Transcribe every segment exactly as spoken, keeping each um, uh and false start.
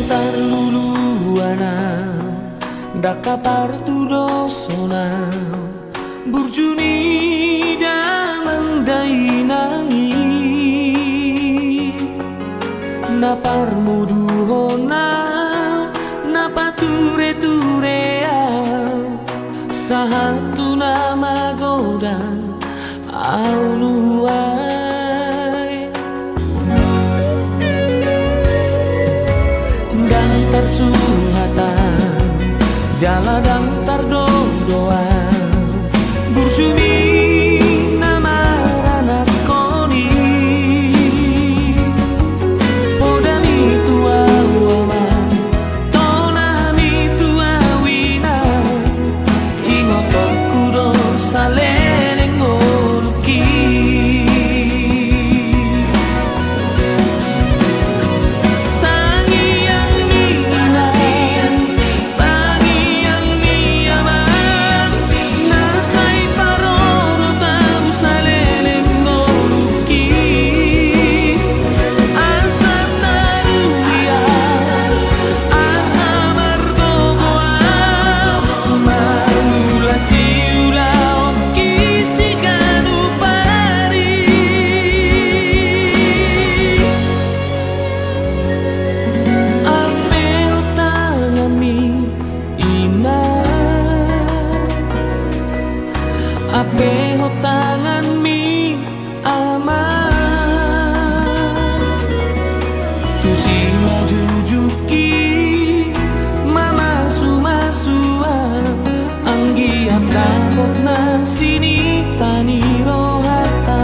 Tarluluan au, ndang partudoson au, burju ni damang dainang i. Na parmoduhon au, na patureture au, sahat tu na magodang au nuaeng. Ndang tarsuhat au, jala ndang tardodo au, burju ni na maranakhon i. Poda mi tu au amang, tona mi tu au inang, ingotonku do saleleng ngolungki. Tangiang ni inang, tangiang ni amang, na sai parorot au saleleng ngolungki. Asa tarugian, asa margogo au, mangula siulaonki siganup ari. Ampehon tanganmi, inang, ampehon tanganmi, amang, tusi majujungki mamasumasu au, anggiat dapot na sinita ni rohanta.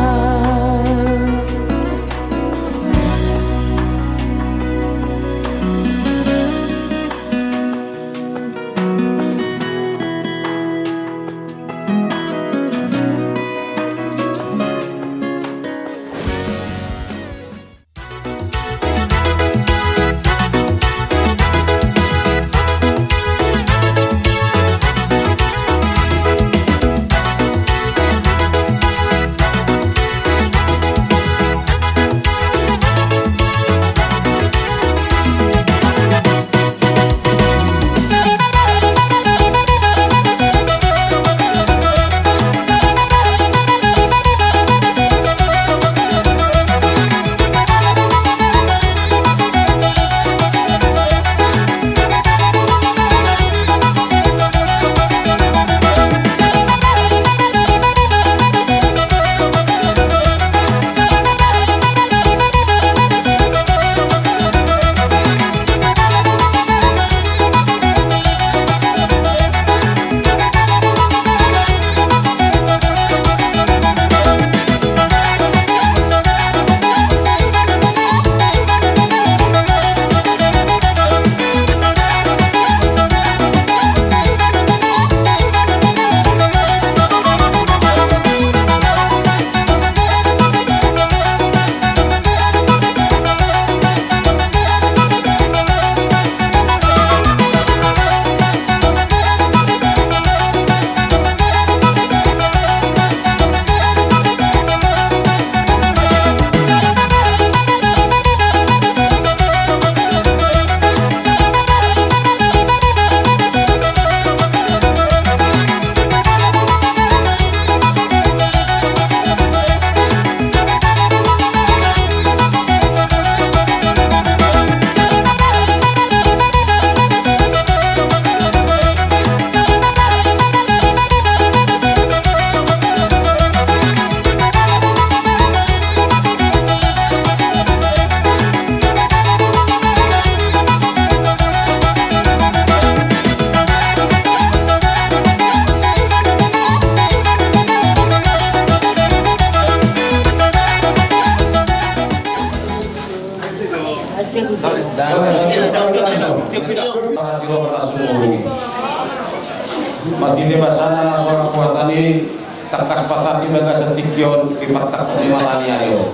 Marhite basana na so suhatan i, tangkas patar di bagasan tingki on, di partangkap ni mata ni ari on.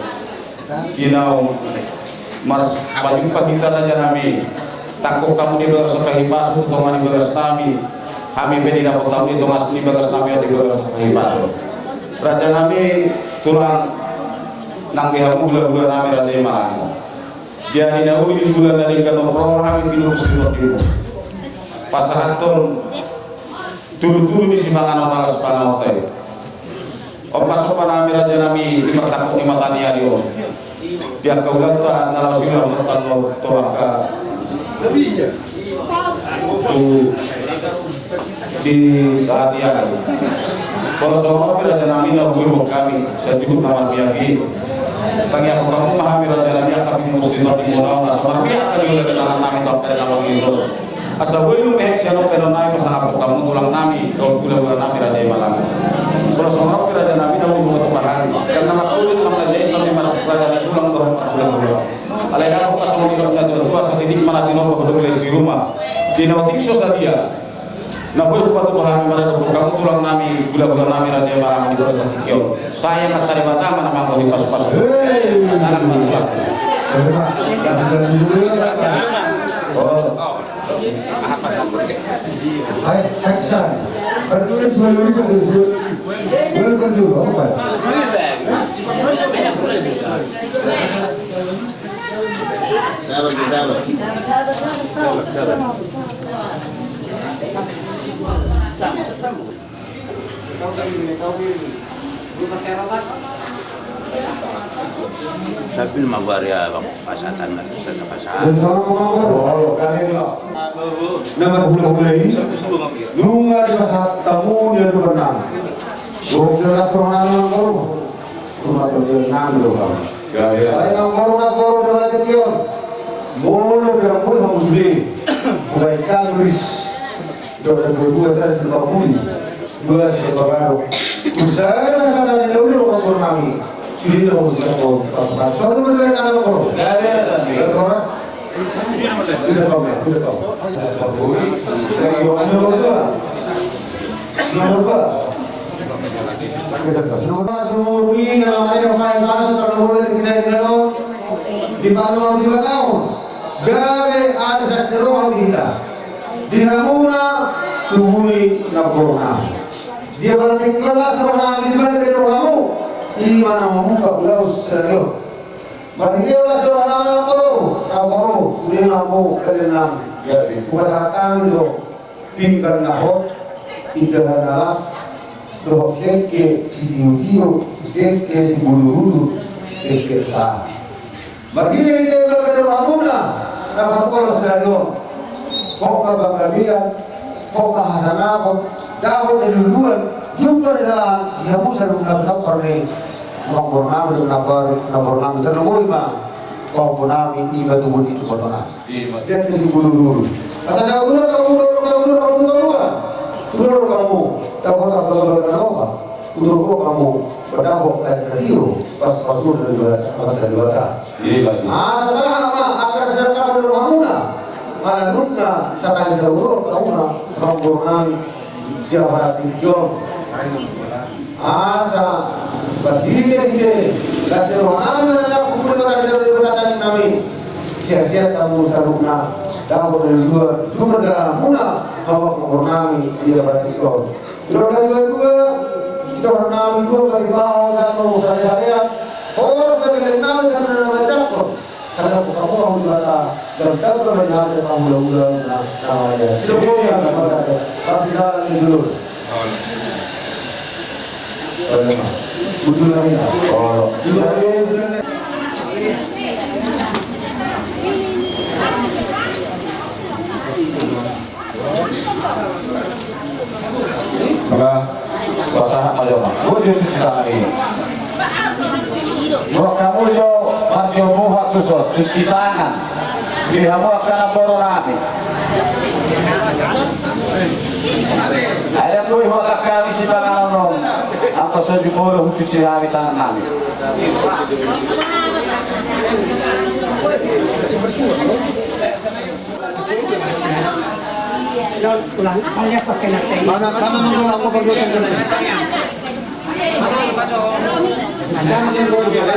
Di naung marpajumpa hita, raja nami, tangkok hamu di bagasan hahipason tu tonga ni bagas nami, hami pe didapot hamu di tonga ni bagas nami di bagasan hahipason. Raja nami, tulang nang di hamu hulahula nami, raja i ma. Di ari na uli di bulan na denggan on ro hami di Muslim Timur pasahathon tudu-tudu ni sipanganon alas panganon i. On ma sopan hami raja nami di martangkok ni mata ni ari on. Di angka ulaonta na laos i na ulaonta tu angka tu di hatian. Molo songon on pe raja nami na huhut hami sandiri na marbiar i. Tangiangkon hamu ma hami raja nami angka pimustin na di muna on asa marbiar hami ulaon nami tu angka na marbiar i. Asa boi lume sian on pe nami pasangaphon hamu tulang nami dohot hulahula nami raja i ma nami. Molo songon on pe raja nami na huhut hami kan na marhulahula nami raja i songon i ma raja nami tulang dohot hulahula. Alai na pasahat ni na tua-tua satitik ma na tinopa hudok les di ruma. Di na otik so sadia. Na boi hupatupa hami ma raja dohot hamu tulang nami hulahula nami raja i ma nami di bagasan tingki on. Sai ma tarima tama na mangko di pasu-pasu. Hei. Anak ma tulang. Oh. Hai, action. Bertulis melalui bertulis. Welcome to Bapak. Sambil maguari abang pasatan na bisa na pasatan. Na marhulahula i nunga dipasahat hamu di adopan nami. Bohong jelas rohana nangkoro. Rumah tangga nami do kamu. Baik nangkoro nangkoro di tingki on. Molo bilang pun hamu sude. Baik kangris. Dua ribu dua saya sudah puli. Dua sudah baru. Usaha kata di dulu orang nami. Sudah tahu sudah tahu. Apa sudah mulai tanam koro. Koras. Tidak tahu, tidak tahu. Nomor dua. Nomor dua. Nomor dua. Di Palu di Batau. Gabe ada sastra roha di hita. Di hamuna tubuni na borna. Dia berarti kelas roha di mana dia rohamu. Di mana membuka ulas serius. Marhite las do rohana nangkoro, nangkoro, sude nangkoro, kalian nang. Hupasahat hami do pinggan na hot, indahan na las, dohot dengke sitiotio, dengke sibulubulu, dengke sa. Marhite-hite las do rohamuna, na patupalos na do. Pokok panggabean, pokok hasangapon, dapot diluluan, jumpa di dalam, di hamu saluhutna pinampar ni. Nangkoro nami do nangkoro, nangkoro nami tarlumobi ma. Pahompu nami, ima tubu ni tubu tona. Ima. Dia ke sibulubulu. Asa sabulan kamu, sabulan kamu, sabulan. Tubu kamu, dapot apa, dapot apa. Tubu kamu, dapot air kecil, pas, pas udah dua, pas dua. Asa sahat ma angka na sian hami do rohamuna. Ala nunga satali saur do hamuna, nangkoro nami. Dia berarti jom. Asa marhite-hite las do rohanami na nangkoro nami. Sia-sia hamu saluhutna. Dapot diluluan, jumpa di dalam hamuna. Nangkoro nami. Dia berarti jom. Dua kali dua, dua, kita orang nami dua kali bau dan mau sare-sarean. Oh, sebagai nami sama nama cakep. Karena bukan orang di mata dan tak pernah ada kamu ulang-ulang nama ya. Tidak boleh yang nama ada. Tapi jalan di dulu. Betul lagi. Oh. Maka pasahat ma jolo. Bojur cuci tangan i. Buat hamu jo, marjo muha tu son cuci tangan. Di hamu angka na boru nami. Ai dang boi huhatahon hami sipanganon on. Angka so jumolo hucuci hami tangan nami.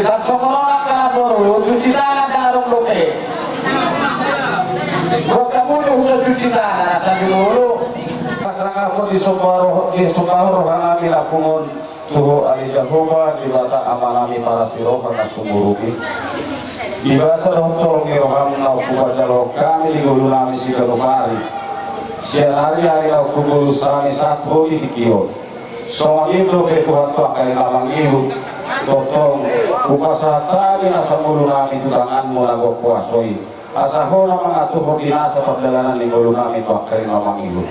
Sasongora ka boru, cuci tangan, darung loke. Buat kamu juga cuci tangan, asa dulu. Pasrah aku di sumber, di sumber rohana bila pungun. Tuhan ale Jahowa, Debata Amanami parasi roha na sumurung i. Di bagasan holong ni roham na hupajalohon hami di ngolunami siganup ari, sian ari ari na hubolus hami sahat tu tingki on. Songon i dope Tuhan tu angka na mangihut, tongtong hupasahat hami nasa ngolunami tu tanganmu na gok huaso i, asa Ho ma mangaturhon di nasa pardalanan ni ngolunami tu angka na mangihut.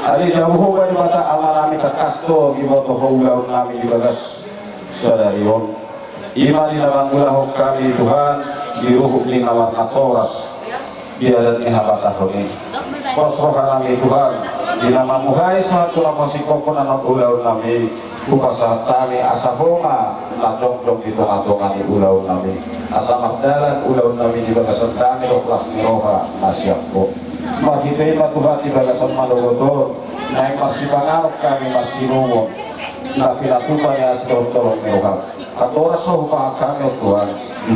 Asa jabu Ho ma Debata Amanami, tangkas do diboto Ho ulaonnami di bagas sadari on. I ma di na mangulahon hami Tuhan, di ruhut ni na marnatoras, di adat ni habatahon i. Pos rohanami Tuhan, di na mamuhai sahat tu na pasingkophon ulaonnami, hupasahat hami asa Ho ma na jongjong di tongatonga ni ulaonnami, asa mardalan ulaonnami di bagasan dame dohot las ni roha na sian Ho. Marhite i ma Tuhan di bagasan manogot on, naeng marsipanganon hami marsinumon na pinatupa ni asi dohot holong ni roham. Andorang so hupasahat hami on Tuhan,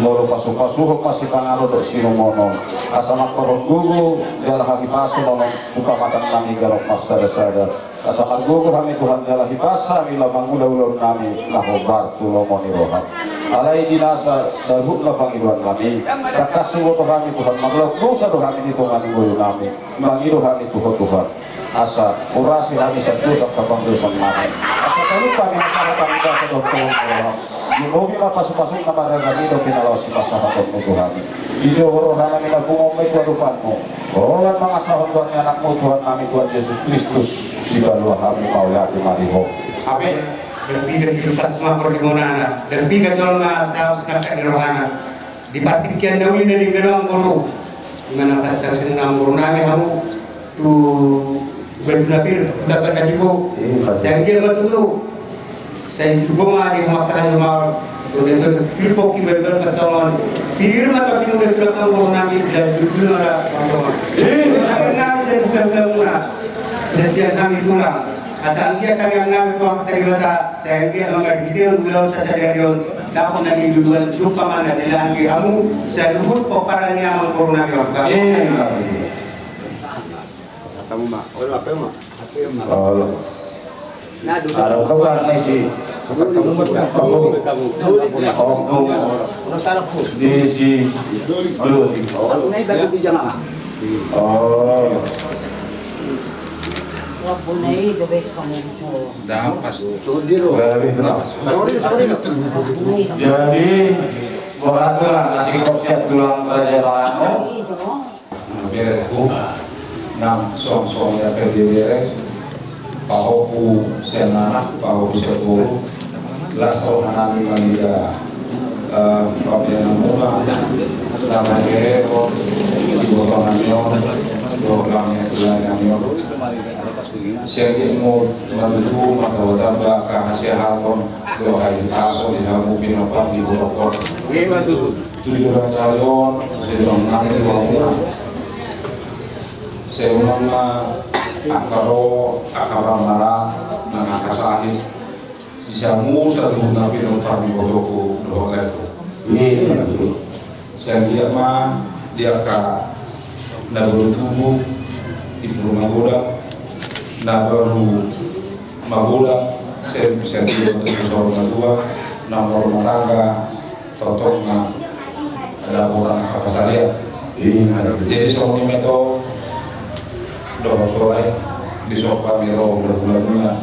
molo pasupasuhon ma sipanganon dohot sinumon on, asa manghorhon gogo jala hahipason on tu hamatean nami ganup marsadasada. Asa margogo hami Tuhan jala hipas hami laho mangula ulaonnami na hombar tu lomo ni roham. Alai di nasa saluhutna pangidoannami, tangkas huboto hami Tuhan, marlaok dosa do hami di tonga ni ngolunami, mangido hami tu Ho Tuhan. Asa urasi hami sian dosa pangdosaannami. Asa talup hami na salah hami dosa dohot holong ni roham. Lumobi ma pasupasuna mardalan i dohot na laos sipasahatonmu tu hami. Dijou rohanami na pungu on ma i tu adopanmu, holan mangasahon Tuhan ni Anakmu Tuhannami Tuhan Jesus Kristus, sipalua hami mauliate ma di Ho. Amin. Ndang piga situpa sumangkor di monana, ndang piga jolma saos nangkak ni rohana. Di partingkian na uli na denggan on boru, di mana pasahaton na boru nami hamu tu batu na pir, tu tamba na tibo. Sai anggiat ma tutu, sai tutu ma di hamu angka na jumolo. Tutu pir pongki batu na pasongon. Pir ma tapi nunga sudah kamu boru nami dan tutu na ada pasongon. Tutu na kan nami sai tutu na muna. Dan sian nami tulang. Asa anggiat tangiang nami tu Amanta Debata, sai anggiat ma marhite ulaon sadari on, dapot na niluluan jumpa ma na dilangge hamu, saluhut pomparan ni amang boru nami on. Tamu ma. Olo, apa ma? Olo. Ada tukang ni si. Di si. Dulu. Aku naik bagi di jamaah. Oh. Jadi, beraturan masih kau siap tulang kerajaan. Beres, Bu. Nang song-song ya kerja beres. Pahompu sian anak, pahompu sian boru. Las rohanami mangido, eh, pambahenanmuna, na mahehe on, di botongan ni on, dohot lae-, laenami on. Sai anggiat ma tutu martamba-tamba hasehaton dohot hahipason di hamu pinompar ni borok on. Tu di bagas on, sai unang nang di hamu. Sai unang ma angka ro, angka marmara, nang angka sahit. Sian hamu saluhutna pinompar ni borokku dohot laengku. Sai anggiat ma di angka na baru tubu, di baru magodang, na baru magodang, sai, sai anggiat ma tutu saur matua, na marumah tangga, tongtong na dapot angka pasarian. Jadi songon i ma ito dohot tolai, di son hami ro hulahulana,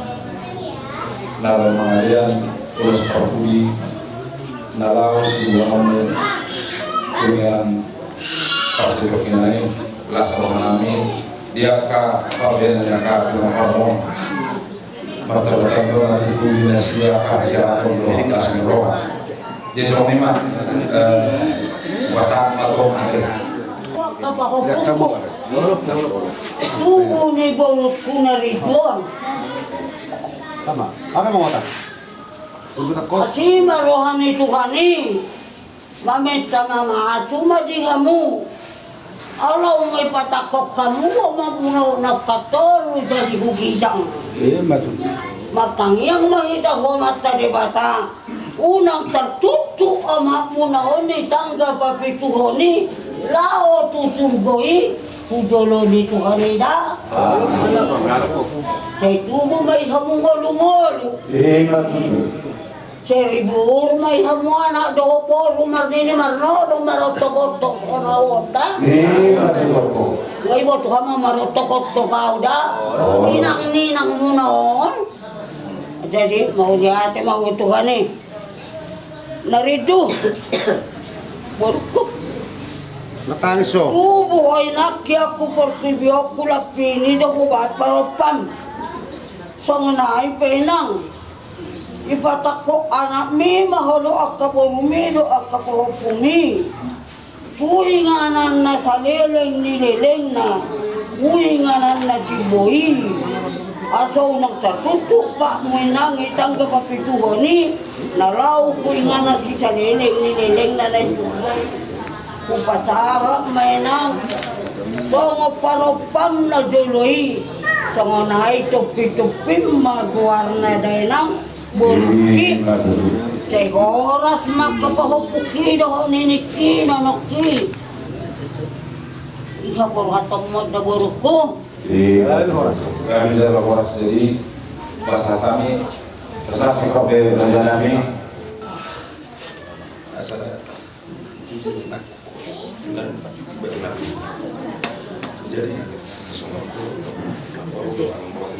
na laho mangalean ulos parpudi na laos di ulaonmu tu nian. Pas di tokinan i, las rohanami di angka pambahenan ni angka pinompar on. Martamba-tamba ma tutu di nasida hasehaton dohot las ni roha. Jadi songon i ma, eh, pasahat ma tu on. Tubu ni borungku na rinduan. Sama. Apa mau kata? Asi ma roha ni Tuhan i. Mamenta ma matu ma di hamu. Ala unang ipatangkok hamu omakmuna on angka tolu jadi hugijang. Martangiang ma hita tu Amanta Debata. Unang tartuktuk omakmuna on di tangga papituhon i laho tu surgo i, tu jolo ni Tuhan i da. Sai tubu ma di hamu ngolu-ngolu. Seri bur ma i hamu anak dohot boru marnini marnono marontok-ontok on ahu da. Iya, betul. Nga iboto hamu marontok-ontok ahu da. Oh. Inang ni inangmuna on. Jadi mauliate ma tu Tuhan i. Na rindu. Borungku. Natangis o. Tubu ho inangki, angku portibi on, hulambini do hubahen parompam. Songon i pe inang. Ipatangko anakmi ma ho dohot angka borumi dohot angka pahompumi. Tu inganan na saleleng ni lelengna, tu inganan na timbo i. Asa unang tartuktuk patmu inang i tangga papituhon i, na laho tu inganan sisaleleng ni lelengna na i. Hupasahat ma inang, songon parompam na jolo i, songon i tompi-tompim ma goarna da inang. Borungki. Sai horas ma angka pahompungki dohot niningki nonongki. Isa borhat tomod da borungku. Iya, horas. Kami jala horas jadi pas hatami. Terserah sikap dari belanjaan kami. Asa Nah, betul. Jadi, songon tu, baru doang, doang.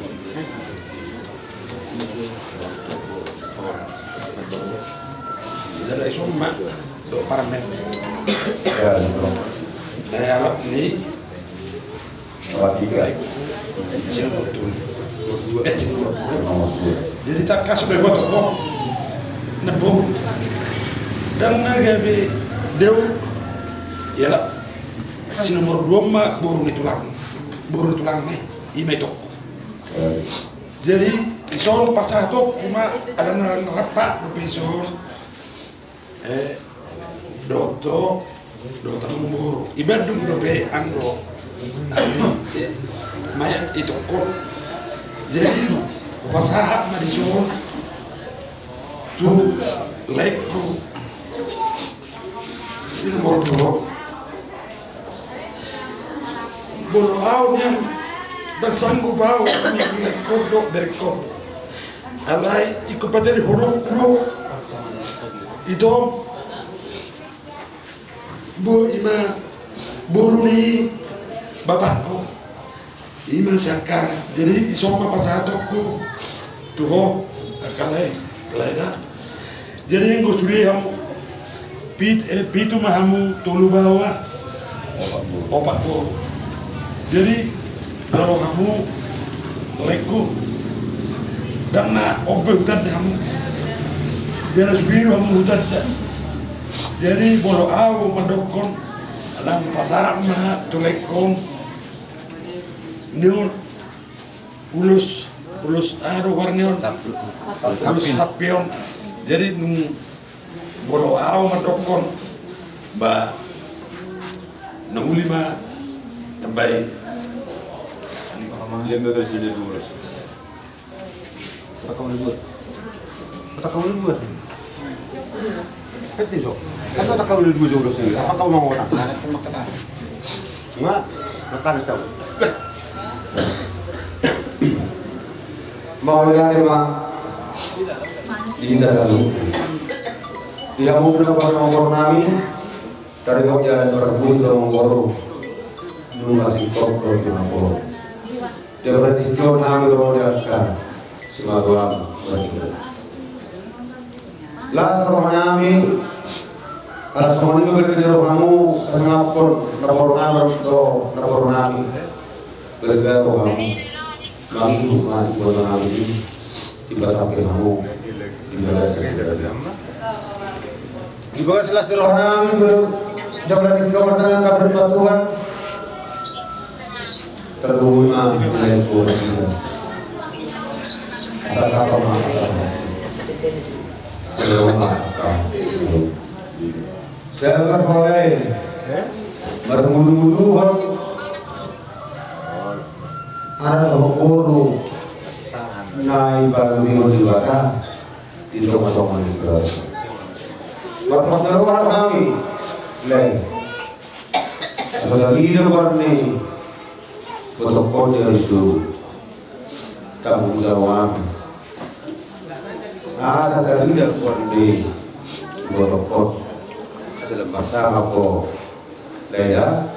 Jadi, isomma do parmen. Ya, betul. Nah, alap ni Tiga. Si nomor dua. Eh, si nomor dua. Jadi tangkas do diboto ho. Nang boru. Ndang na gabe dao. Iala. Si nomor dua ma boru ni tulang. Boru ni tulang ni. I ma itokku. Jadi dison pasahatonku ma, alana rap dope dison. Eh, dohot, dohot amangboru. Iba dung dope anggo. Ami, eh, ma itokku. Jadi, hupasahat ma dison tu laengku. Ini moro dohot. Molo au nian, ndang sanggup au, ni laengkon dohot berengkon. Alai ingkon patedi holongku do. Ito, bo ima boru ni bapakku. Ima siangkangan. Jadi, isomma pasahatonku tu ho, angka lae, angka lae da. Jadi, anggo sude hamu, pit-, eh, pitu ma hamu, tolu baoa, opat boru. Jadi, jalo hamu, laengku, ndang na ompe hutanda hamu. Jala sude do hamu hutanda. Jadi, molo au mandokkon, ndang pasahat ma tu laengkon. Nion, ulos, ulos, aha do goar nion? Ulos hapion. Jadi, nung molo au mandokkon, ba, na uli ma tambai. Lima belas ini dua belas. Kota kau dibuat. Kota kau dibuat. Kan tidak. Kan kota kau dibuat jauh dari sini. Apa kau mau orang? Nggak, nggak tahu. Mauliate ma di hita saluhut. Di hamu na parboru nami, taringot jala parboru tu amangboru. Nunga singkop do tu amangboru. Jala berarti kau nami ro di angka simagoam berarti. Las roha nami, las roha nami berarti rohamu, kasangaphon na boru nami do na boru nami. Berarti rohamu, mangihu mati boru nami. Ibarat hape hamu. Ibarat hape hamu. Di bagas las di roha nami, jabra di kamar tangan, kabar Tuhan. Terhubung ma di lain pun. Sasapa ma. Selamat sore. Marmulu-mulu ho. Anak sama boru. Nai baru di Debata. Di tonga-tonga ni kelas. Bapak Narwa kami. Leng. Apabila warni. Potong-potong harus dulu. Tanggung jawab. Asa tarida puan ni botokon. Asa lam parsangap ho lae da.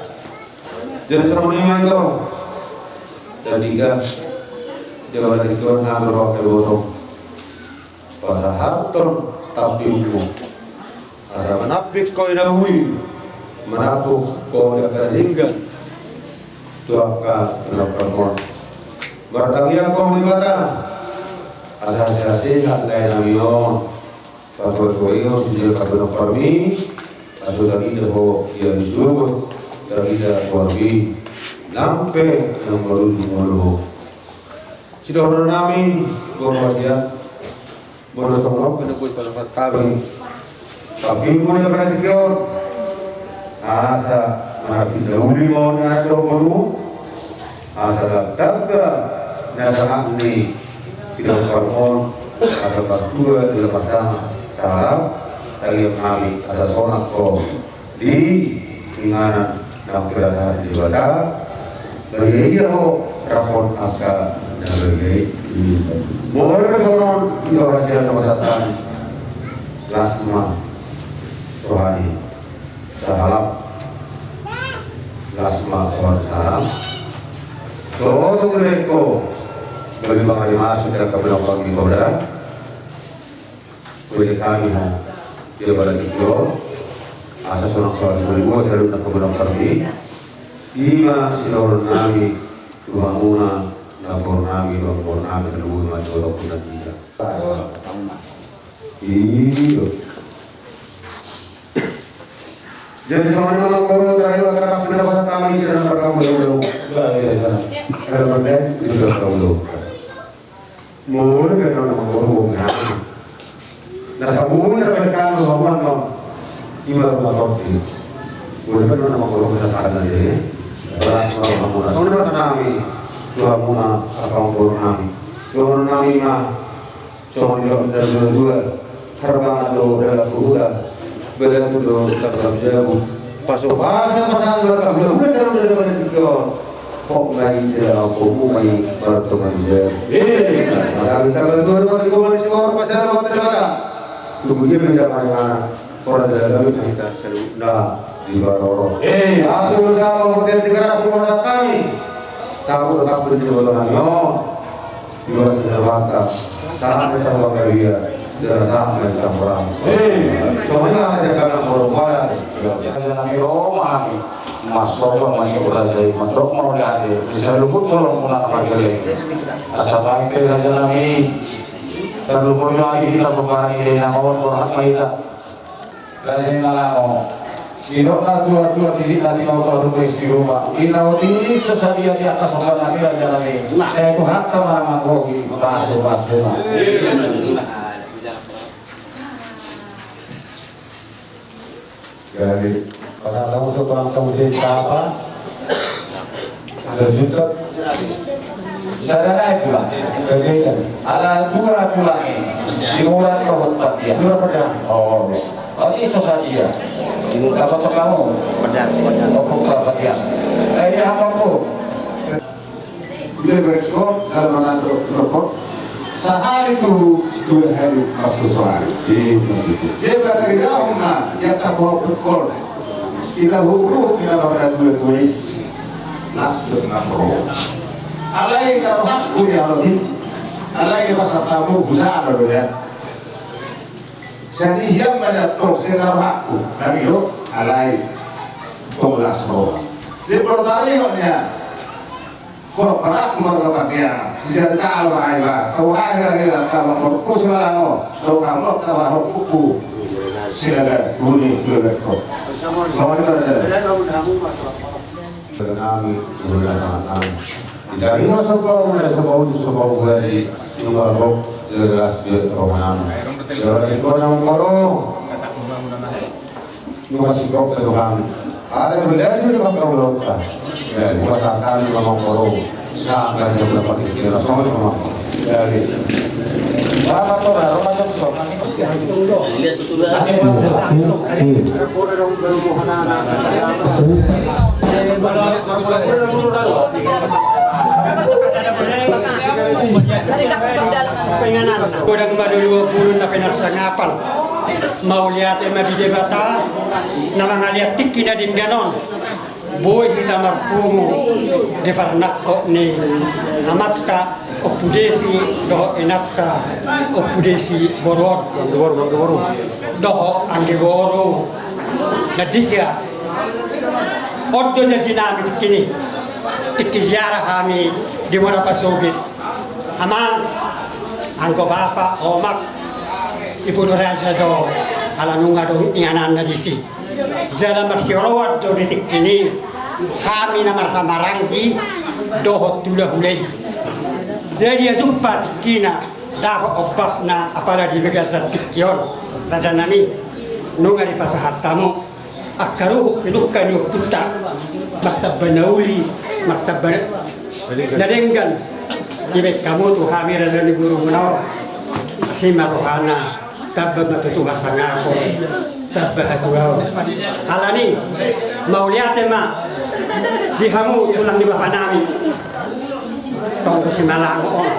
Jadi songon i ma ito. Tadiga jawara ito na berwakil botong. Pasahathon tampilmu. Asa manampik ho indahui, manampuk ho di angka na denggan tu angka pinompar on. Martangiang ho tu Debata asa sehat-sehat lae nami on, patuatua i on sijil angka pinomparmi, asa tarida ho ia di surgo, tarida goarmi nang pe naung marujung ngolu ho. Sidohonon nami, boru hasian, molo songon on pe na boi pasahat hami tampilmu di partingkian on, asa manampik na uli ma on na dohononmu, asa tamba na sangap ni pinompar on, asa martua di lapasan salam, tangiang nami asa sonang ho di inganan naung pinasahat ni Debata, marhite ho rap dohot angka na badia i. Molo songon on, ito hasian, na pasahat hami, las ma roha ni sahalak, las ma roha ni sahalak. So tung lehon ho gabe pangarimasu di angka pinompar ni Debata. Botima hami, ha, di bagasan on, asa sonang sonang ni dua saluhutna pinompar nami. I ma sidohonon nami tu hamuna, na boru nami, na boru nami, na lumobi ma tu hamuna. Iyo. Jadi songon i ma, boru, terakhir, karena pindah pasar kami, sudah pernah belum? Sudah, ya, ya. Kalau berdaya, sudah pernah belum? Molo pe annon amangboru, na sabun terpelkan lo hamuan lo. Ima lo matopi. Molo pe annon amangboru, na sakana je. Beras lo hamuna. Songon i ma hata nami tu hamuna, amangboru nami. Songon nami ma, songon i ma, dari dua-dua. Harbangan do dalan tu huta, balagu do tangkap jabu. Pasu-pasu na pasahat marga hula-hula, salam dari balik tiga. Kok mai tidak aku, mu mai marto mai jabu. Iya. Masa kita berdua, berdua, berdua, berdua, berdua, pasahat marga hula-hula. Tunggu dia minta mana-mana. Orang dalam kita selalu, nah, di baroro. Iya. Aku bersama, kemudian tiga ratus rumah kami. Sabu tetap di bawah nami. Ibarat senjata, sahat ni tambang garia, jala sahat ni tambang. Eh, songon i ma hajakan na molo molo. Raja nami, ro ma hami, mas soba mas raja i, mandok mauliate di saluhut holong muna na margale. Asa baen pe raja nami, tarlumobi ma di hita, pembarani dainang on, borhat ma hita. Raja i ma laho. Didok na tua-tua, didok na tua-tua, di rumah. Ina oti so sadia di atas rumah nami, raja nami. Sai tu hata mana manggohi, pasu-pasu na. Jadi, pada tahu so, kurang tahu saya siapa. Sada juta. Sada nai tulang. Gajian. Ala dua tulang i. Simurat dohot Patia. Dua pedang. Oh. Oh, i so sadia. Apa tu kamu? Pedang, pedang. Oh, pedang, Patia. Eh, iya, apa, Bu? Dia berkot, kalau mana tu berkot. Sahali tu dua hali, pas tu sahali. Iya. Dia berkot, dia homa, dia tak bawa berkot. Ina huhut, ina marga tua-tua i. Las do na ro. Alai na rohangku i, alai na pasahat hamu, husa do ya. Jadi ia ma na tong, sai na rohangku. Nami do, alai tong las ro. Di pertarion ya. Kok parak marga Patia, sijal jal ma iba, kau akhir akhir kau mau kusi malango, kau kamu kau mau kuku. Silakan, buni, silakan kau. Mau di mana? Kami, guna tangan. Jadi masa kau, masa kau, masa kau, jadi, cuma kau, jelas dia rohana. Jadi kau yang mau. Nunga sikok pe do hami. Ada belajar di bangka ulok ta. Ya, kuasa kami mamang koro. Sa, ada berapa kira-kira, songon i mamang. Jadi, berapa tu, berapa macam sok? Inganan, godang ma do luhut bulung na pinarsangapan. Mauliate ma di Debata na mangalean tingki na denggan on. Boi hita marpungu di parnangkok ni amanta Ompu Desi dohot inanta Ompu Desi boru on. Dohot anggi boru. Na denggan. On do janji nami tingki ni. Tingki ziarah hami di Muara Pasogit. Amang, anggo bapa, omak, i boru raja do, ala nunga adong ingananna disi. Jala marsioroan do di tingki ni, hami na marhahamaranggi dohot hulahula i. Jadi ia jumpa tingkina, dapot ombasna apala di bagasan tingki on, raja nami, nunga dipasahat hamu. Angka ruhut pinungka ni ompunta, martamba na uli, martamba na denggan. Dibaen hamu tu hami raja ni borumuna on. Asi ma rohana, tamba ma tutu hasangapon, tamba hatuaon. Alani, mauliate ma di hamu tulang ni bapa nami. Tonggo Simalango on.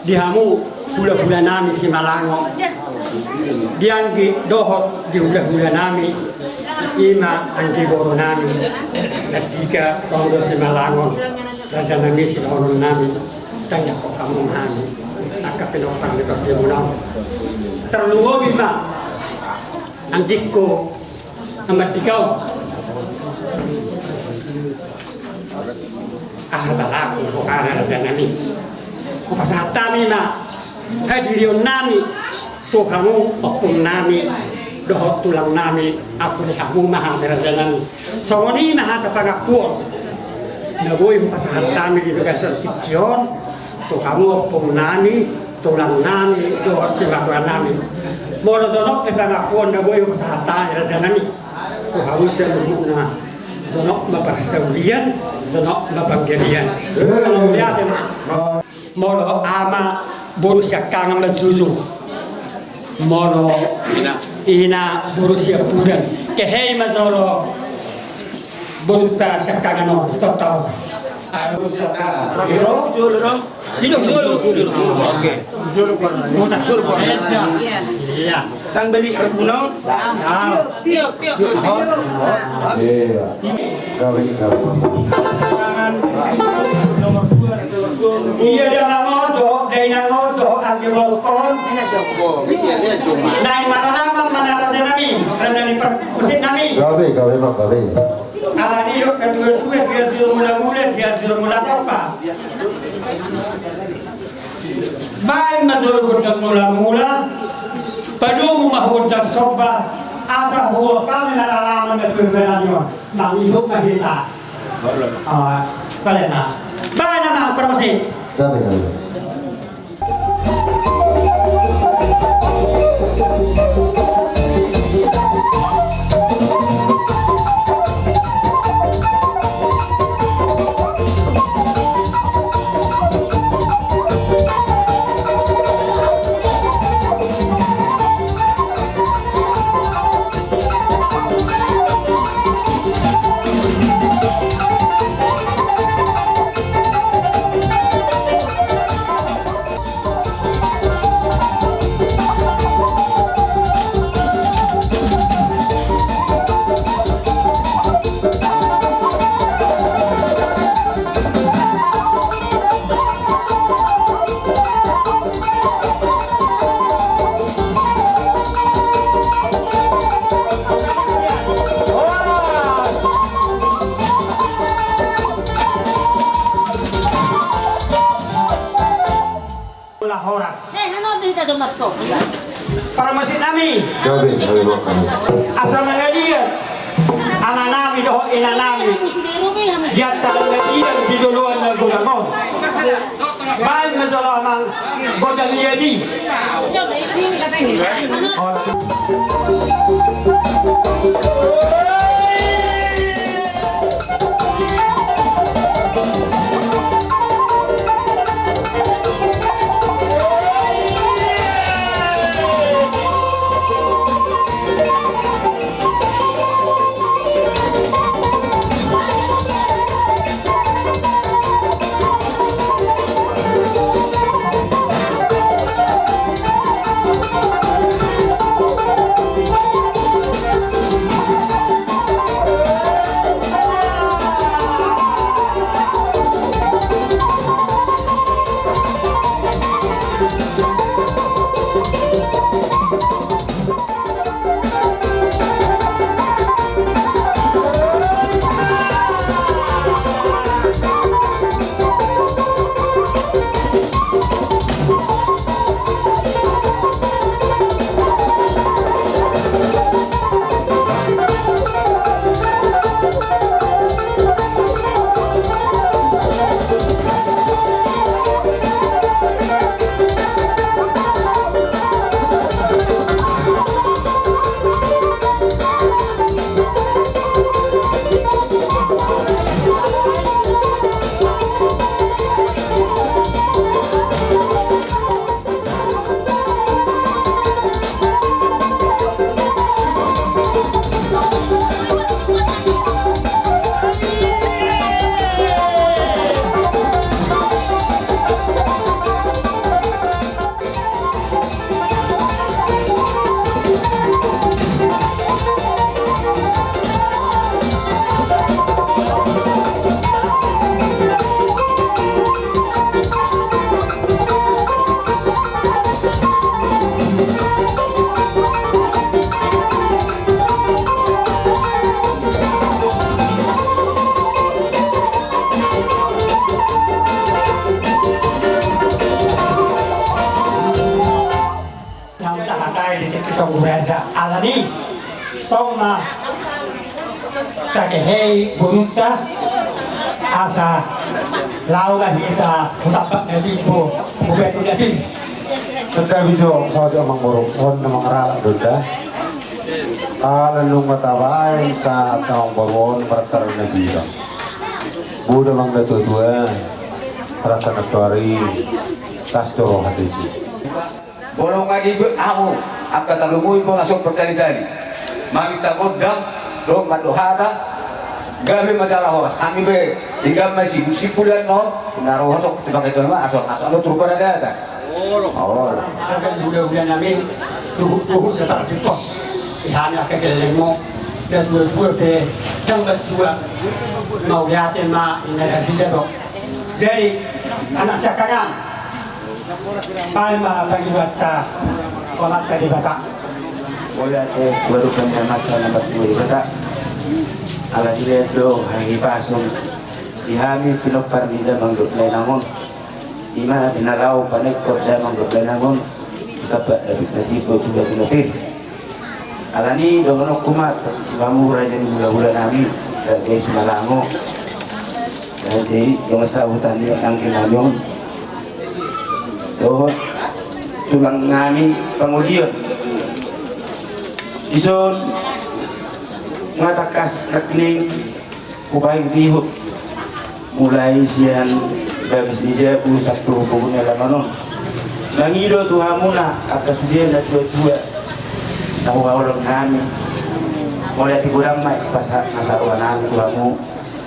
Di hamu hulahula nami Simalango, di anggi dohot di hulahula nami, ima anggi boru nami, na denggan tonggo Simalango, raja nami sidohonon nami, tangiangkon hamu ma hami, angka pinompar ni pardenggan on. Tarlumobi ma, anggingku, Amang Dikau. Aha talaku, boha na raja nami. Hupasahat hami ma hadirion nami tu hamu ompung nami dohot tulang nami, ampuni hamu ma hami raja nami. Songon i ma hata pangakuon na boi hupasahat hami di bagasan tingki on tu hamu ompung nami, tulang nami dohot simatua nami. Molo jonok ni pangakuon na boi hupasahat hami raja nami tu hamu saluhutna, jonok ma parsaulian, jonok ma panggalian. Mauliate ma. Molo ama boru siangkangan manjujung. Molo ina boru siampudan. Kehe i ma jolo borunta siangkangan on, totau. Jolo, jolo. Jolo, jolo. Oke. Jolo, jolo. Iya. Tang beli perguna. Iya. Gabe, gabe. Ia damang on do, dainang on do, anggi boru on. Naeng maralaman ma na raja nami, raja ni parmusik nami. Gabe, gabe, ma gabe. Alani dok na tuatua, sian juru mulamula, sian juru mula tompa. Baen ma jolo gondang mulamula, padomu ma gondang somba, asa huhut hami na ralaman na tuatua nami on. Mangihut ma hita. Ah, kalena. Baen ma parmusik. Gabe, gabe. Horas. Parmusik nami. Gabe, gabe, gabe. Asa mangalean ama nami dohot ina nami. Di antaran na dia di loloan na godang on. Baen ma jolo amang godang ia di. Ai di sini tong berasa alani tong ma takehei bonunta asa laho ma hita hutambak na timbo. Bukan tidak pin. Tetapi jo saja mangoro on na mangaralak donda. Ala nunga tabaen sa tong baruon martara na bilang. Buda mangga tua-tua rasa na tuari tas doro hatisi. Bolong adi be ahu angka talumui bona so bertali-tali maminta gondang do mandok hata. Gabe ma jala horas hami be. Inggan ma si busi pulan no na roha sok tiba ke tolma aso aso no turba na data. Olo. Akan buda-buda nami tuhuk-tuhuk seperti pos. Ihana ke kelengmo dan dua-dua be dan bersua. Mau lihatin ma ini ada sida dok. Jadi anak siakaran. Baen ma pangidoanta tu Amanta Debata. Mauliate tu Amanta na martua Debata. Ala dilehon do hahipason di hami pinompar ni damang dohot dainang on. Ima di na laho panekot damang dohot dainang on. Tamba na pir na timbo tu batu na pir. Alani dohononku ma tu hamu raja ni hula-hula nami, raja i Simalango, raja i dongan sahutan ni anggi nami on dohot tulang nami Pangolian. Dison nga tangkas nangkining hupaihut-ihut mulai sian bagas ni jabu sahat tu boru ni alaman on. Mangido tu hamuna angka sude na tua-tua na huhaholongi hami. Mauliate godang ma i pasahat na saroha nami tu hamu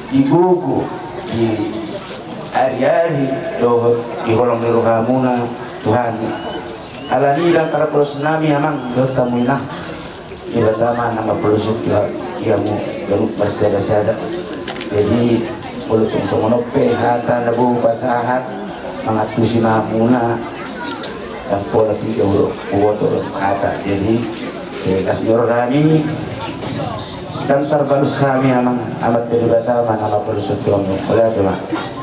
di gogo di ari-ari dohot di holong ni rohamuna tu hami. Alani ndang tarbalos nami amang dohot hamu inang. Debata ma na mangkaholongi hamu ganup marsada-sada. Jadi molo tung songon on pe hata na boi hupasahat mangantusi ma hamuna. Ndang pola piga ulo huboto hata. Jadi eh, kasih orang nami ndang tarbalos hami amang. Amanta Debata ma na mangkaholongi hamu. Mauliate ma.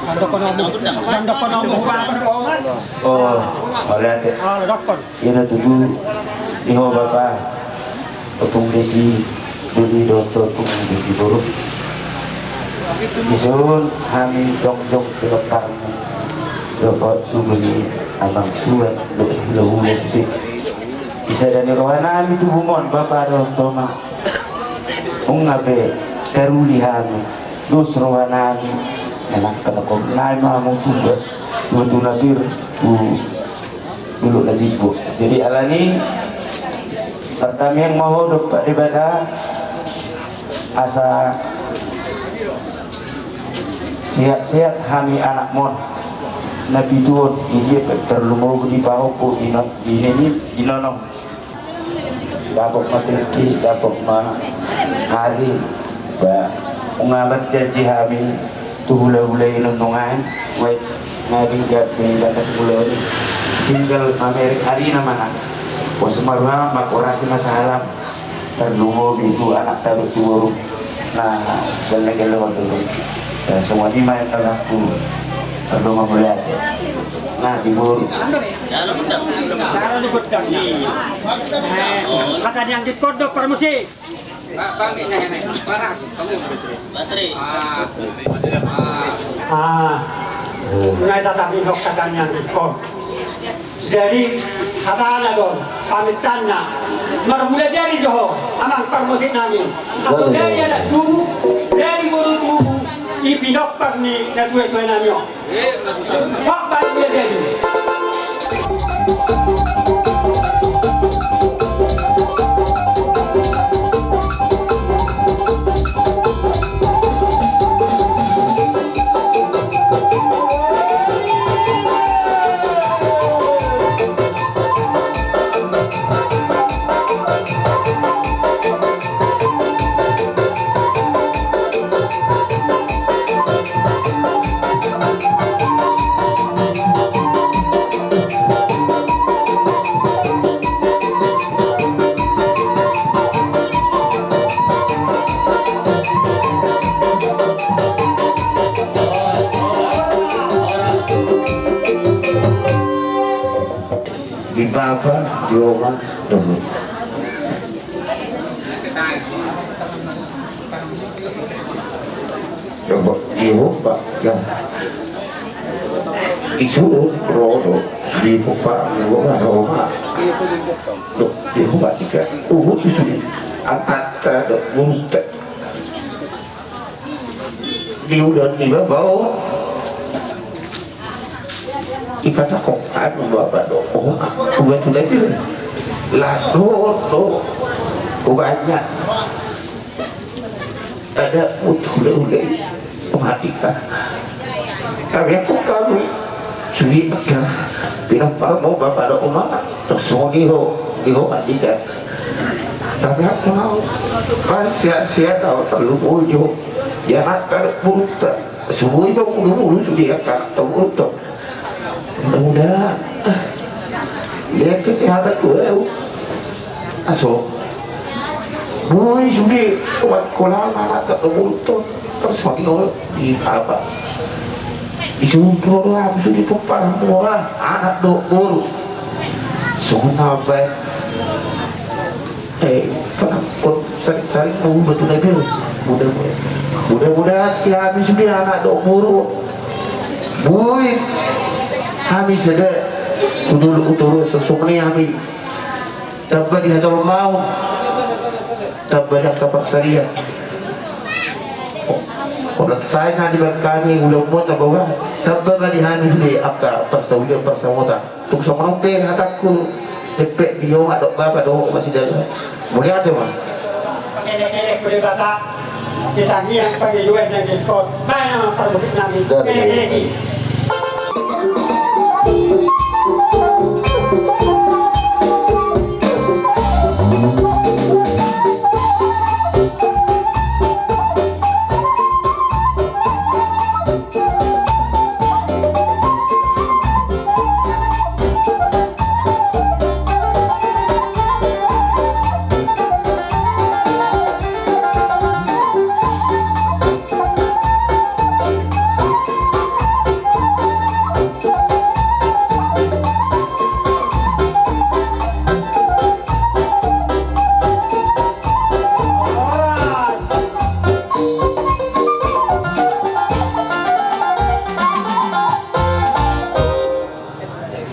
Tanda kono mu, tanda kono mu. Oh, mauliate. Halo dokter. Ia na tubu di ho bapa, topung desi doli dohot topung desi boru. Dison hami jongjong tu lamparmu dohot tubu ni amang tua dohot hulahula si. Di sada ni roha nami tubu mon bapa dohot toma. Nunga be taruli hami dos roha nami. Enak kena kau nai mamu tuba. Tuba tu na pir tu Dulu na digo. Jadi alani pertamiang ma ho dompak Debata asa sehat-sehat hami anakmon. Na pituon i dia pe perlu mau di pahompu di no-, di nini di nono. Dapot ma tingki, dapot ma ari. Ba, ungalan janji hami tu hula-hula i nungnungan, wait, nadi gabe batas muloni. Tinggal mamereng ari na mana. Pos marua makorasi masalah. Terdungo bitu anak tabut tu boru. Nah, gelle-gelle waktu itu. Ya, semua di main dalam aku. Terdungo melihat. Nah, di boru. Kata yang dikondok permisi. Ah, ngai tatap inok kata nian di kon. Jadi hatana do, pamittanna marmula jadi jo ho, amang parmusik nami. Aso jadi anak tubu, jadi boru tubu, i pinompar ni na tua-tua nami on. Coba, di hombar, ya. Disuruh ro do, di hombar, di hombar, di hombar tiga. Uhut disuruh, angkat, do, murtad. Di ulaon ni bapa on. Ipatahon anu bapa do, oh, ubat-ubat i. Laho do, oh, banyak. Ada utu ule-ule. Mati ka. Tapi aku tahu. Suhi ka. Pinapar mau bapa do, oh, mama. Terus mau diho, diho mati ka. Tapi aku mau. Kan sia-sia tahu terlalu bojo. Ya, kan buruk tak. Subuhi tong mulu-mulu sude angka tong mulu tong. Mudah-mudahan. Lihat kesehatan gue, eu. Aso. Boi sude, obat kola mana tak tong mulu tong. Terus mati lo di apa? Di sumpur lah, sude tong parah murah. Anak do boru. Sungguh apa? Eh, pengakuan sering-sering mau betul lagi. Mudah-mudahan, mudah-mudahan si hami sude anak do boru. Boi, hami sude. Kudulu kuturu sesungguhnya hami. Tamba di hata mau. Tamba di hata parsarian. Kalau saya nanti buat kami udah mau tamba, tamba di hami sude angka parsaulian parsamotan. Tung songon on pe hatangku, hepeng di omak dohot bapa dohot masidalan. Mauliate ma. Pakelek-kelek tu Debata, di tangiang pangidoan na ginjot, bahen ma parbungkus nami. Kelek-kelek i.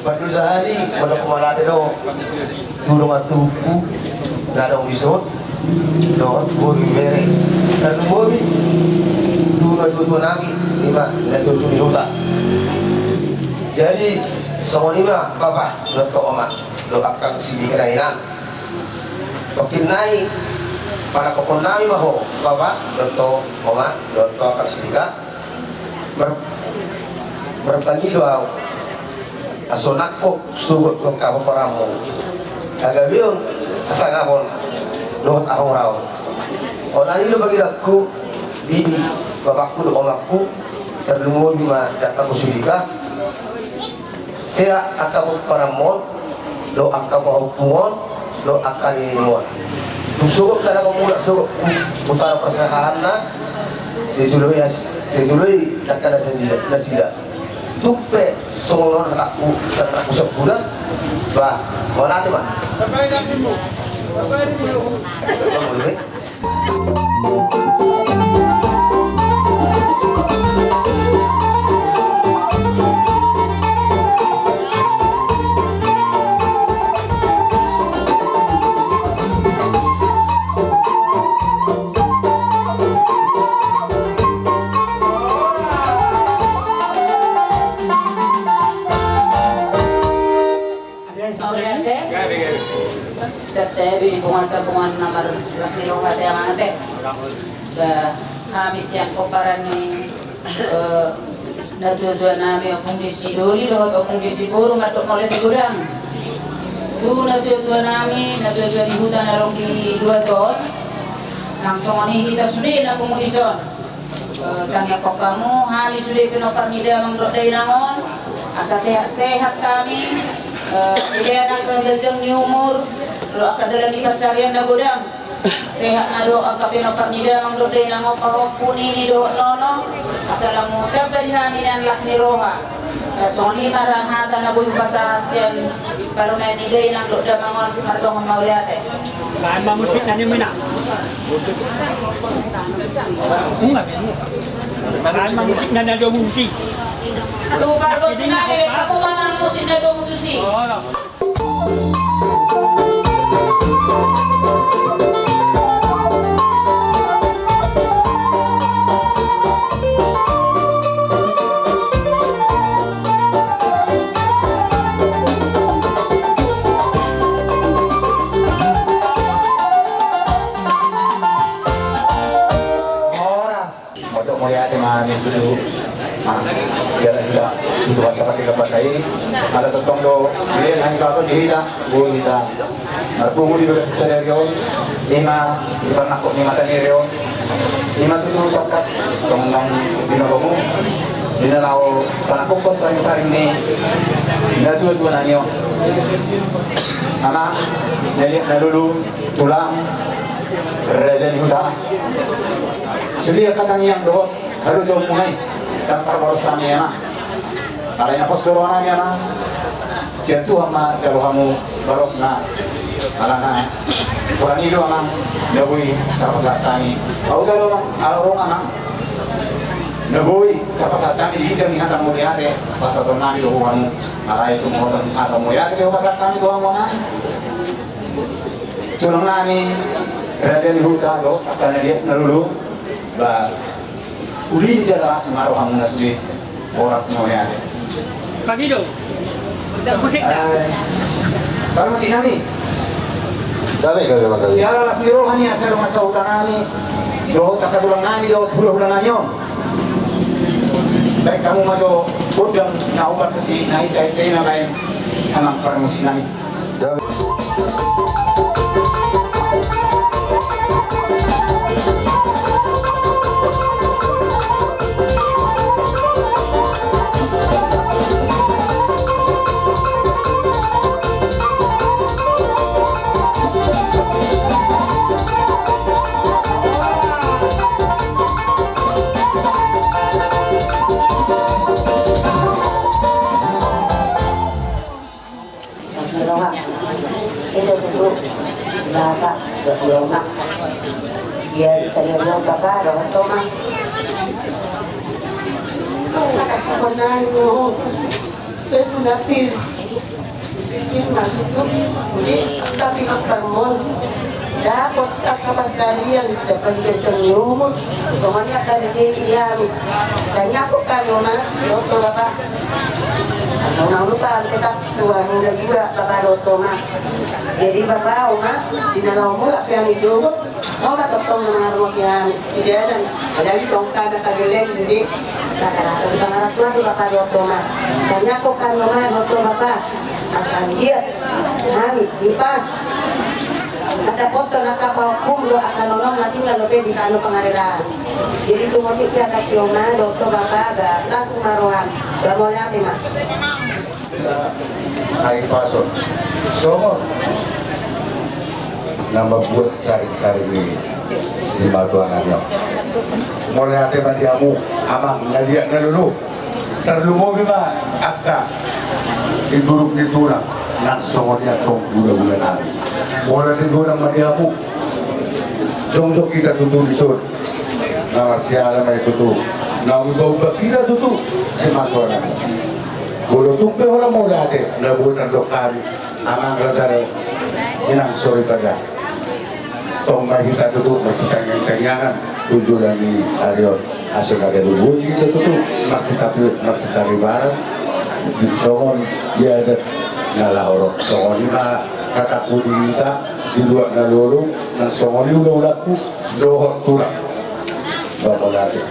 Parjolo sahali, mandok mauliate do tu dongan tubuku na adong dison, dohot boru, ibebere, na tubu boru, tu natuatua nami, ima natuatua ni huta. Jadi songon i ma bapa dohot omak dohot angka sidika na inang. Tongkin nai, panangkokhon nami ma ho, bapa dohot omak dohot angka sidika. Mar-, marpangido au, asa nangkok sogot tu angka pomparanmu, hagabeon, hasangapon dohot hahoraon. Holan i do pangidoanku di bapakku dohot omakku, tarlumobi ma di angka sidika. Sehat angka pomparanmon dohot angka pahompumon dohot angka ninimon. Dung sogot na mulak sogot tu utara parsahaanna, sai jolo i, sai jolo i dangka nasida, nasida. Tung pe songon on hatangku, hatangku sabulan. Bah, mauliate ma. Mauliate. Sian tabi ni punguanta, punguan na marlas ni roha, ate, amang, ate. Ba, hami sian pomparan ni, eh, natuatua nami, Ompung Desi Doli dohot Ompung Desi Boru, mandok mauliate godang tu natuatua nami, natuatua di huta na adong di luat on. Nang songon i hita sude na pungu dison. Eh, tangiangkon hamu, hami sude pinompar ni damang dohot dainang on, asa sehat-sehat hami, eh, dilehon angka ganjang ni umur dohot angka dalan ni pansarian na godang. Sehat ma dohot angka pinompar ni damang dohot dainang on, pahompu, nini dohot nono, asa lam tamba di hami nian las ni roha. Songon i ma hata na boi hupasahat sian parumaen i, inang dohot damang on, mardongan mauliate. Baen ma musik na nimu, inang. Baen ma musik na, na domu tusi. Tu pargonsi nami, baen hamu ma musik na domu tusi. Horas. Mauliate ma hami tutu. Jala suda tutu, hata pake gambasa i. Ala tongtong do dilehon hami bahason di hita, boi hita marpungu di bagasan sadari on. I ma di parnangkok ni mata ni ari on. I ma tutu tangkas songon na binotomu, di na laho panangkokhon saring-saring ni natuatua nami on. Amang, na liat na lolo, tulang, raja ni huta. Sude angka tangiang dohot halojaonmuna i, ndang tarbalos hami, amang. Alai na pos do rohanami, amang, sian Tuhan ma jalo hamu balosna. Alana hurang i do, amang, na boi tarpasahat hami. Au jalo, amang, ala adong, amang, na boi tarpasahat hami di ginjang ni hata mauliate, pasahaton nami do tu hamu. Alai tung hata mauliate do hupasahat hami tu hamu, amang. Tulang nami, raja ni huta dohot angka na liat na lolo, ba uli jala las ma rohamuna sude. Horas mauliate. Pagido. Musik. Eh, parmusik nami. Gabe, gabe, gabe. Siala las ni roha ni angka dongan sahuta nami dohot angka tulang nami dohot hulahula nami on. Baen hamu ma jo gondang na hombar tusi, na ica-ica i ma baen, amang, parmusik nami. Las ni roha. I do tutu, Bapa dohot Oma. Ia di sadari on, Bapa dohot Oma. Kata kona ni ho. Betul, Dapil. Ini maksudku, ini tapi nonton mon. Dapot angka pansarian, dapat kenceng ni umur. Pokokna kali ini, ia. Tanya aku kan, Oma, dohot Bapa. Atau mau lupa, tetap tua muda juga, Bapa dohot Oma. Jadi, Bapa, Oma, di na laho mulak pe hami suhut, Oma tongtong na mangarungohi hami. Di dalan, ada di tongka, ada kageleng, jadi, rata-rata di pangarantoan, Bapa dohot Oma. Tanya aku kan, Oma, dohot Bapa. Asa anggiat hami, di pas. Ada foto na kapahukum do angka nonom na tinggal dope di tano pangarelaan. Jadi tumoti pe angka tiona dohot Bapa, ba las ma roham, ba mauliate ma. Ai paso. Songon na mambuat saring-saring ni simatua nami on. Mauliate ma di hamu, amang, na liat na lolo. Tarlumobi ma angka inguruk ni tulang, nang songon i antong hulahula nami. Mauliate godang ma di hamu. Jongjong hita tutu dison. Na marsiala ma i tutu. Naung dibahen hita tutu simatua nami. Molo tung pe holan mauliate na boi tardok hami, amang raja, inang soripada. Tong ma hita tutu marsitangiang-tangiangan tu joloan ni ari on. Asa na gabe boi hita tutu marsitapi, marsitaribaran. Songon i adat na laho ro. Songon i ma hataku di hita, di luat na lolo, nang songon i ulaulaku dohot tulang. Ba mauliate.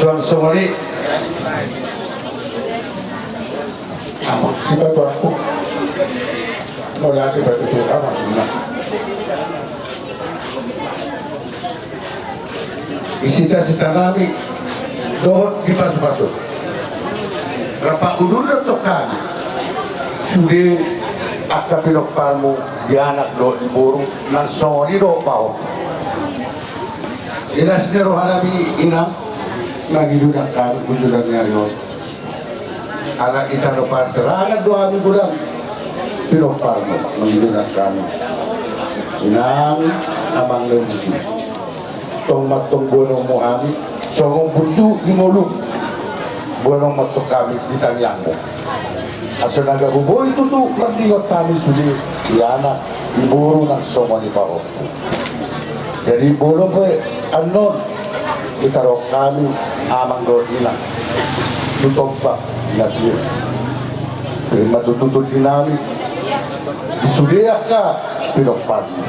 Suang songon i. Amang, sipatuanku. Mauliate ma tutu, amang. Di sita-sita nami dohot di pasu-pasu. Rap udut do tong hami. Sude angka pinomparmu di anak dohot di boru, nang songon i dohot pahompu. Di las ni roha nami, inang, mangido nang hami tu joloan ni ari on. Ala di tano parserangan do hami godang pinomparmu, mangidona hami. Inang, amang na bungsu. Tong mantong boanonmu hami songon burju di ngolum, boanon mantong hami di tangiangmu. Asa na gabe boi tutu mardingot hami sude di anak, di boru nang songon i pahompu. Jadi molo pe annon ditaruhon hami amang dohot inang tu tombak na pir, terima tutu tondinami di sude angka pinomparmi.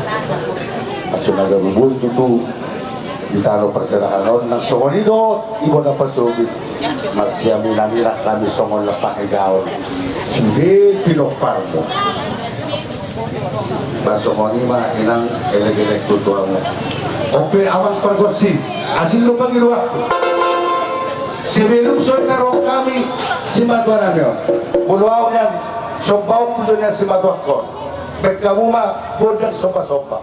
Asa na gabe boi tutu di tano parserahan on nang songon i dohot di bona pasogit. Marsiaminaminan hami songon lampang ni gaol sude pinomparmu. Ba songon i ma inang, elek-elek tu hamu. On pe amang pargonsi, asing do pangidoanku. Sebelum so ditaruhon hami simatuanami on, molo ahu nian sombaonku do nian simatuangkon. Baen hamu ma gondang somba-somba.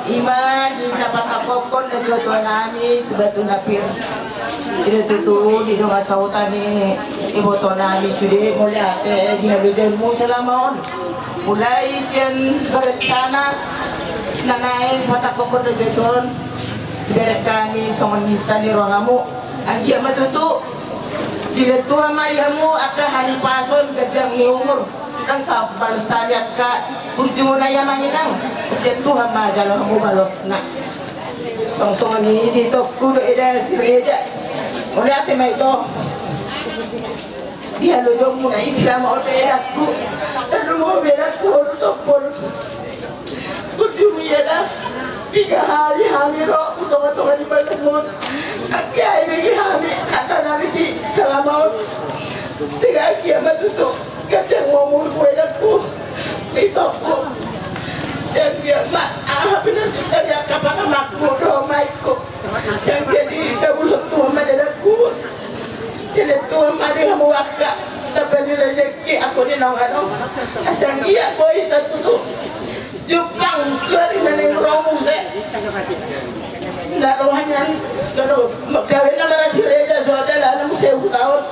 Ima di na patangkokhon na iboto nami tu batu na pir. I do tutu di dongan sahuta ni iboto nami sude, mauliate di halojonmu selama on. Mulai sian barencana na naeng patangkokhon na iboto on, dibereng hami songon ni sa ni rohamu. Anggiat ma tutu dilehon Tuhan ma di hamu angka hahipason, ganjang ni umur. Nang tabalos hami angka burjumuna i, amang inang, sian Tuhan ma jalo hamu balosna. Songon i di itongku dohot eda si Reja. Mauliate ma ito. Di halojonmuna i selama on edangku. Tarlumobi edangku on tompon. Burjumu i eda. Piga hali hami ro tu tonga-tonga ni badanmu. Anggiat i bege hami angka na risi selama on. Sehingga anggiat ma tutu ganjang ma umurmu edangku, itongku. Sai anggiat ma aha pe na sintari angka pangamakmu dohot maikku, sai anggiat i ditabuhon Tuhan ma di edangku. Sai dilehon Tuhan ma di hamu angka na palu ni rejeki, angka ni naung adong. Sai anggiat boi hita tutu jumpang tu ari na naeng ro muse. Nda roha nian, gabe na marasi Reja so ada lana muse hutaon.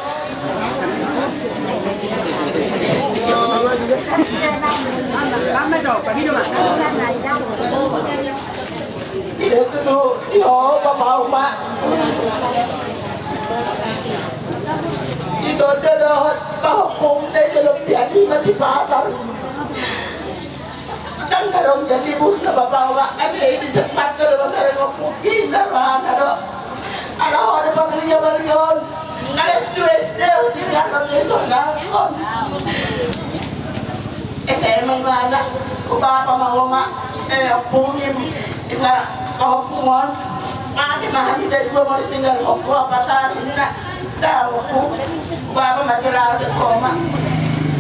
Ida tutu, io, bapa uma. Iso do dohot pahompu na jolo piani masipatan. Adong jadi bunda bapa oma, kan jadi sempat kalau bapa oma mungkin bapa oma do. Ala ho do pabeli jabal yon. Ada dua S D di dalam desa nangkon. S M A ma anak, o bapa ma oma, eh, ompungmi, ina, pahompungkon, mate ma hami da dua, molo tinggal ompung apa tari, ina, da ompung, o bapa ma di laut, oma,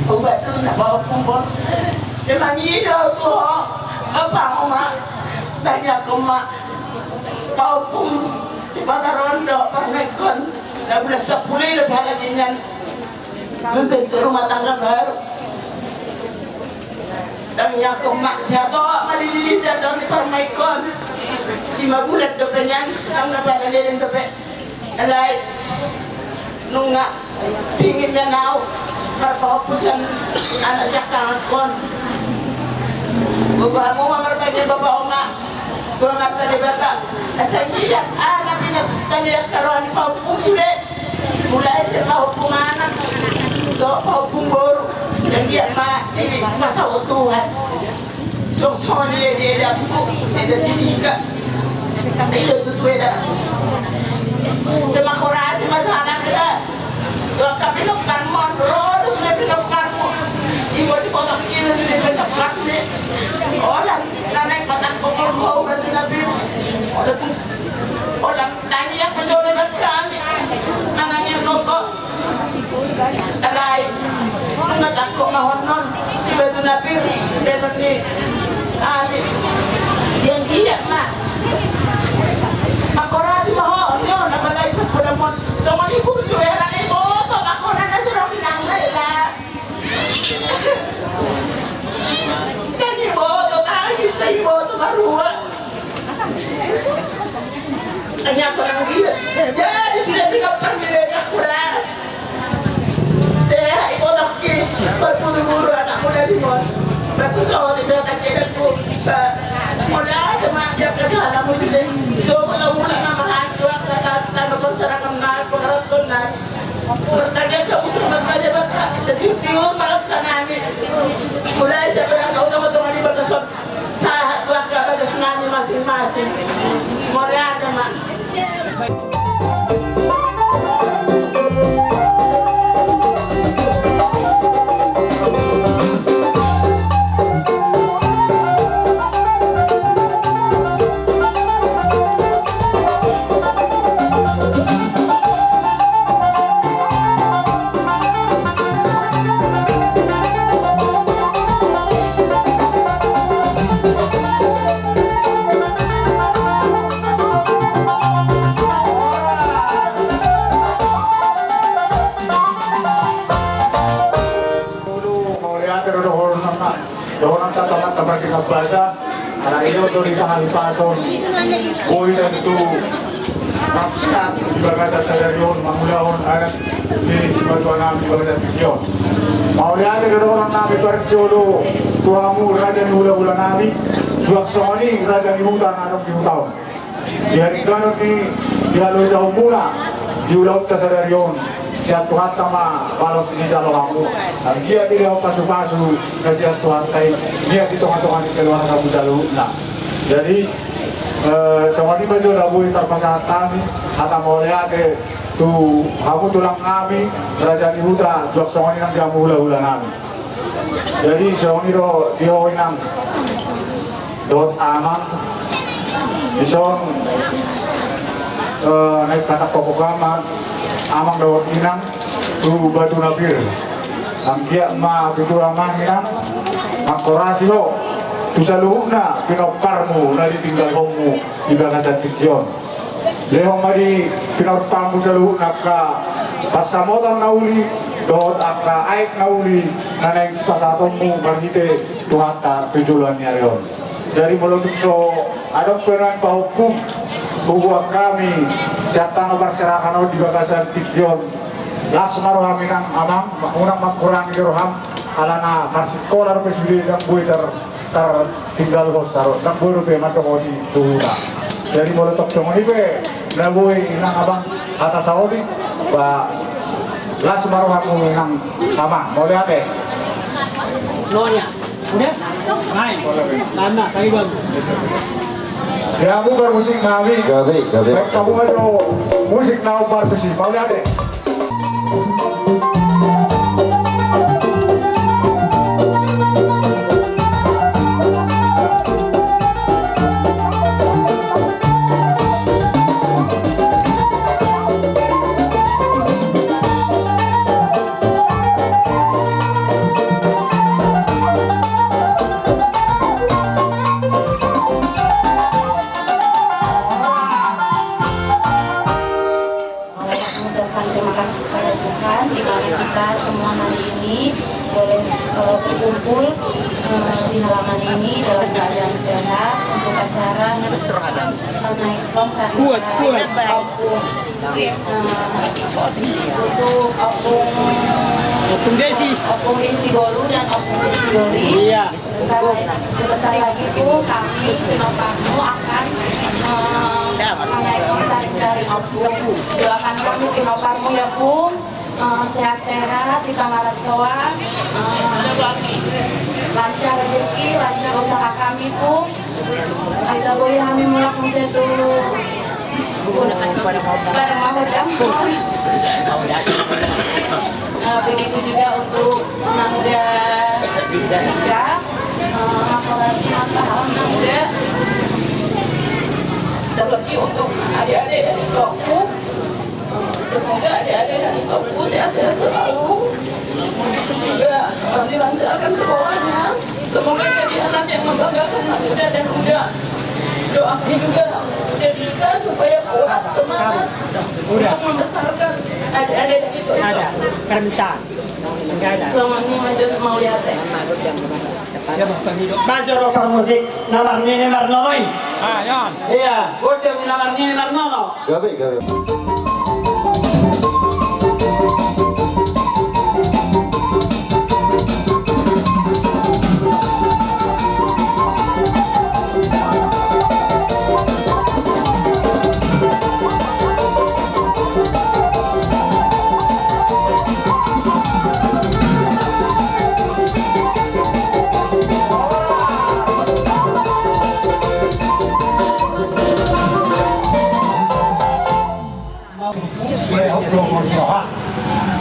o bapa na pahompungkon. Dia mangido tu ho, bapa oma, tangiangkon ma, pahompung, si Patarondo, parmaenkon, na bulan sampulu i do pala ginjan. Membentuk rumah tangga baru. Tangiangkon ma, siapa ma dililita dalam di parmaenkon. Lima bulan dope nian, sedang na pada leleng dope. Alai, nunga, pingin nian au, marpahompu sian anak siangkangankon. Gogo hamu ma martangiang bapa oma. Tuhan Debata, asa iat anak pinas tali angka roha ni pahompu sude. Mulai sian pahompu anak, dohot pahompu boru, dan dia ma, ini masa Tuhan. Song song dia, dia dapku, dia sini ka. Iya tutu eda. Sema korasi masalah eda. Dua ka pinomparmon, ro sudah pinomparmon. Ibu di kota kecil sudah pinomparmon. Orang Nanae patak kokor ho batu na biru. Ola, ola tangiang pajolo nang hami. Nanae kokor. Alai. Patak ko ma honon. Si batu na biru. Batu ni. Ami. Sian dia ma. Makorasi ma ho. Yo, na balai sampudamon. Songon i bucu ya, nanae boto. Makorasi na sudah pinang. Nang iboto tangis, nang iboto marua. Hanya kurang dia. Jadi sudah tiga per miliar kurang. Saya iboto ki, berburu-buru anak muda di mall. Bagus, oh, tidak tak kira ku. Mulai ada mak dia kesana musuh deh. So kalau mulai nama hancur, kata tanpa masyarakat, pengertian. Bertanya ke buku bertanya bata, setiur-tiur malas kanami. Mulai saya berangkat utama teman di bagasan. Sahat buat ke bagasan nami masing-masing. Mulai ada mak. Mauliate do dohonon nami. Dohonon ta, taman, taman di basa. Ala i do, do di sahat pason. Boi tentu. Maksudna di bagasan sadari on mangulahon adat ni simatua nami di bagasan tingki on. Mauliate do dohonon nami parjolo tu hamu raja ni hula-hula nami. Suang songon i raja ni huta na adong di huta on. Di haringganon ni, di haluaon muna, di ulaonta sadari on, sian Tuhanta ma balos ni jalo hamu. Anggiat dilehon pasu-pasu na sian Tuhanta i, anggiat di tonga-tonga ni keluargamu saluhutna. Jadi, eh, songon i ma jo na boi tarpasahat hami, hata mauliate tu hamu tulang nami, raja ni huta, suang songon i nang di hamu hula-hula nami. Jadi, songon i do di ho inang dohot amang, dison, eh, naeng patak kokok amang, amang dohot inang, tu Batu Napir. Anggiat ma tutu amang inang, mangkorasi ho tu saluhutna pinomparmu na ditinggalhonmu di bagasan tingki on. Lehon ma di pinomparmu saluhutna angka pansamotan na uli, dohot angka aek na uli, na naeng sipasahatonmu marhite Tuhanta tu joloan ni ari on. Jadi molo tung so adong pe nuaeng pahompum, huboan hami sian tano parserahan on di bagasan tingki on. Las ma rohami nang amang, unang mangkurangi roham, alana marsikola dope sude, ndang boi tar tartinggal ho saro, ndang boi dope mandok ho di huta. Jadi molo tok songon i pe na boi inang amang hata saotik, ba las ma rohamu inang amang, mauliate. Nonya. Udah? Baik, tanda, tadi bang. Ya, bukan musik nami. Gabe, gabe. Baik, kamu aja musik nau partusi. Mau lihat deh. Mengucapkan terima kasih kepada Tuhan, di mana kita semua hari ini boleh, eh, berkumpul, eh, di halaman ini dalam keadaan sehat untuk acara menaik tong karena Kuat, kuat. Opung, eh, untuk Opung, Opung Desi. Opung Desi Boru dan Opung Desi Doli. Iya. Sebentar lagi, sebentar lagi, Pung, kami Pinoparmu akan, eh, menaikkan saling-saling, Pung. Doakan kami Pinoparmu ya, Pung. Eh, sehat-sehat di pangarantoan, eh, lancar rezeki, lancar usaha kami, Pung. Asa boi hami mulak muse tu Padang Mahudam. Eh, begitu juga untuk Nang Uda Ika, eh, Nang Korasi, Nang Paham, Nang Uda. Terlebih untuk adik-adik dari kelompokku. Semoga adik-adik dari kelompokku sehat-sehat selalu. Juga, eh, dilancarkan sekolahnya. Semoga jadi anak yang membanggakan Nang Uda dan Uda. Doakan juga Uda Ika supaya kuat semangat untuk membesarkan adik-adik dari kelompokku. Ada permintaan. Enggak ada. Selamat menikmati, mau lihat ya. Dia bakal hidup. Bajor otak musik, na marnini marnono i. Ah, ya. Iya, bocor na marnini marnono. Gabe, gabe.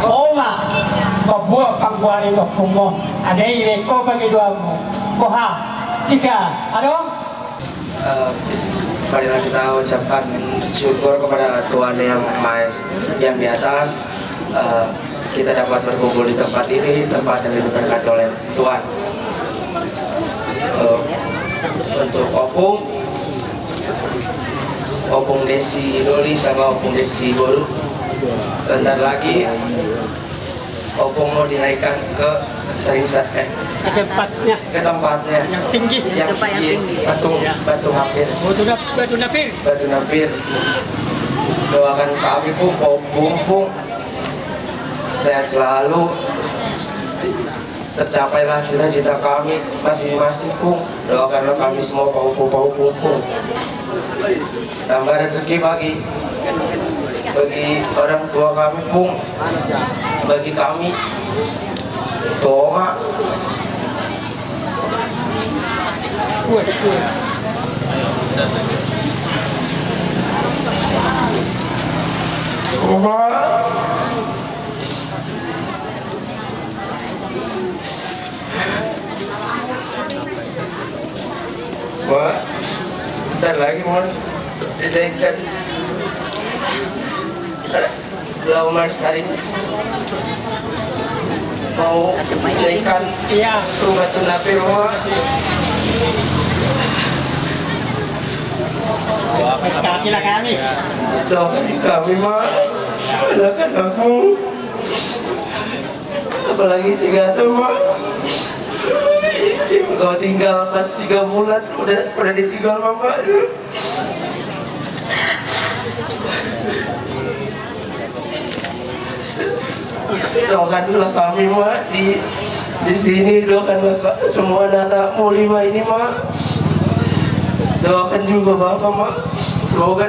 Oma, mambuat pangguari topungmu. Ada i beko bagi duamu. Boha, tiga, adong. Eh, marilah kita ucapkan syukur kepada Tuhan Yang Maha Esa, yang di atas. Eh, kita dapat berkumpul di tempat ini, tempat yang diberkati oleh Tuhan. Eh, untuk Opung, Opung Desi Doli sama Opung Desi Boru. Bentar lagi Opung mau dinaikkan ke sering eh, ke tempatnya, ke tempatnya yang tinggi, yang tempat yang tinggi, tinggi. Batu, ya. Batu Napir. Batu Nap-, Batu Napir. Batu Napir. Doakan kami, Pung, Opung, Pung, sehat selalu. Tercapailah cita-cita kami masing-masing, Pung. Doakanlah kami semua, Pung, Pung, Pung, Pung. Tambah rezeki bagi, bagi orang tua kami, Pung. Bagi kami, Toma. Toma. Wah, bentar lagi, Mon. Tidak ikan. Lau Marsari. Mau ikan. Iya. Rumah Tunapi, Mon. Kaki lah kami. Doakan kami, Mak. Doakan aku. Apalagi si Gatot, Mak. Kau tinggal pas tiga bulan, udah, udah ditinggal Mama. Doakanlah kami, Mak, di, di sini. Doakanlah ka-, semua anak-anakmu lima ini, Mak. Doakan juga Bapak, Mak. Semoga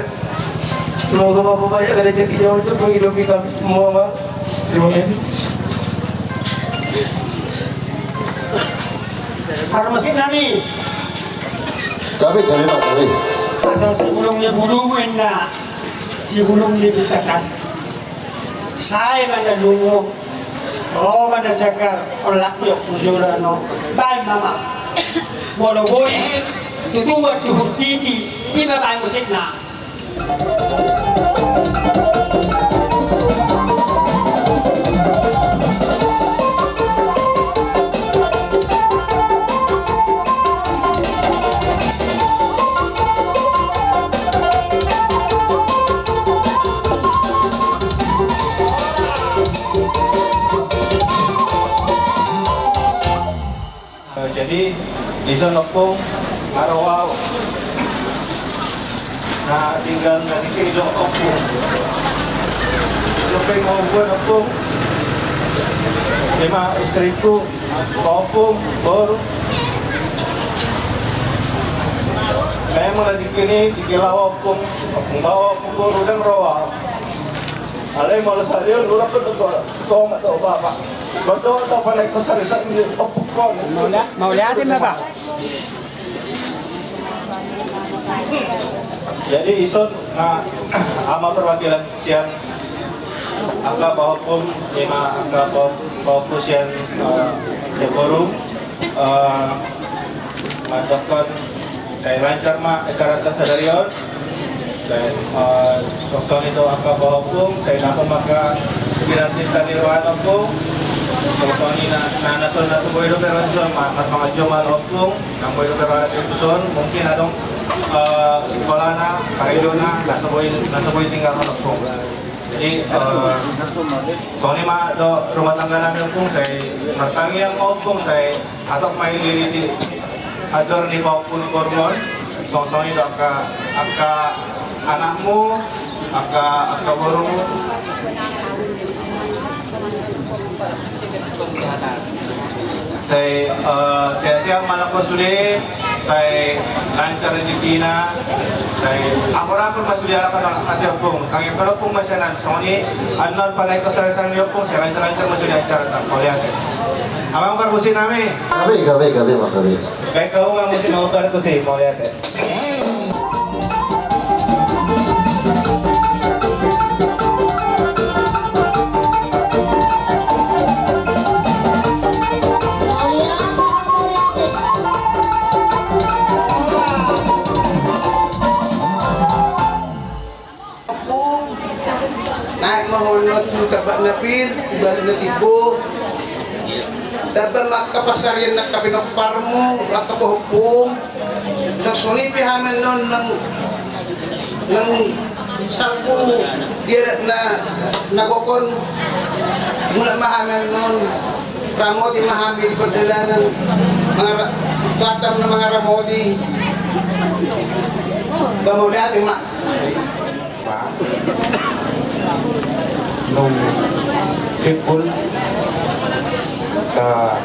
Semoga Bapak banyak rezekinya untuk menghidupi kami semua, Mak. Terima kasih. Parmusik nami. Gabe, gabe, Pak, gabe. Asal sibulung ni bulubu inna, sibulung ni bitakan. Sai ma na lungo, ro ma na jagar, olat jo bujur ano. Baen ma ma. Molo boi, tutuan suhur titi, ima baen musikna. Eh, jadi, dison ompung, aro au. Na tinggal na di kedo ompung. Sampai mau buat ompung. Ima istriku, ompung, boru. Memang na di kini, di kila ompung, ompung bawa, ompung boru, dan roa. Alai molo sarion, urang kan do, do, do, bapak. Godang do panaek sari-sari ni ompung on. Mauliate ma, Pak. Jadi ison, ah, ama perwakilan sian angka pahompung, ima angka pahompu sian, eh, sian boru, eh, mandokkon sai lancar ma acaranta sadari on. Sai, eh, songon i do angka pahompung, sai dapot ma angka piransinta ni roha ni ompung. Songon i na, na, na so, na so boi dope ro dison ma, marpanganju ma ompung, na boi dope ro dison, mungkin adong, eh, sikolana, karejona, na so boi, na so boi tinggal ompung. Jadi, eh, songon i ma do rumah tangga nami ompung, sai martangiang ompung, sai hatop ma i di, di andor ni pahompu ni boru on, songon i do angka, angka anakmu, angka, angka borumu. Sai, eh, sehat-sehat ma nangkin sude, sai lancar rezekina, sai akur-akur ma sude, ala kan ate ompung, tangiangkon ompung ma sian an, songon i, annon panaek sari-sari ni ompung, sai lancar-lancar ma sude acaranta, mauliate. Amang parmusik nami. Gabe, gabe, gabe, Amang, gabe. Baen hamu ma musik na hombar tusi, mauliate. Ompung, naek ma ho tu tambat na pir, tu batu na timbo. Tamba ma angka pansarian ni angka pinomparmu, angka pahompu. Songon i pe hami annon nang, nang salpu di adat na, na gok on. Mulak ma hami annon, ramoti ma hami di pardalanan, mangara-, batam na mangaramoti. Ba mauliate ma. Nung simpul ta,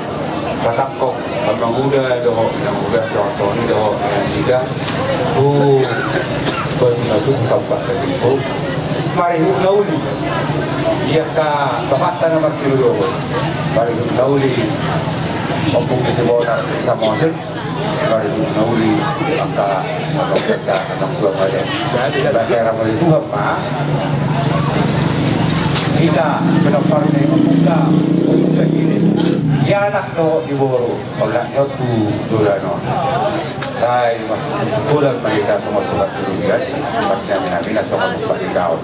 tatangkok, manguda dohot, manguda dohot, songon i dohot, manguda tu batu na tung tambat na tung. Marihut na uli. Ia angka bapakta na martiru dohot. Marihut na uli. Ompung ni si Bonar Samosir. Marihut na uli angka, angka, angka, angka tua ma i. Jadi, basa era muli Tuhan ma. Hita, pinompar ni ompungta, ompungta i. Ia anak dohot di boru, olat ni on tu doli on. Sai, ma, pulang ma hita songon surat tu doli on, pas nami-nami na songon surat di daon.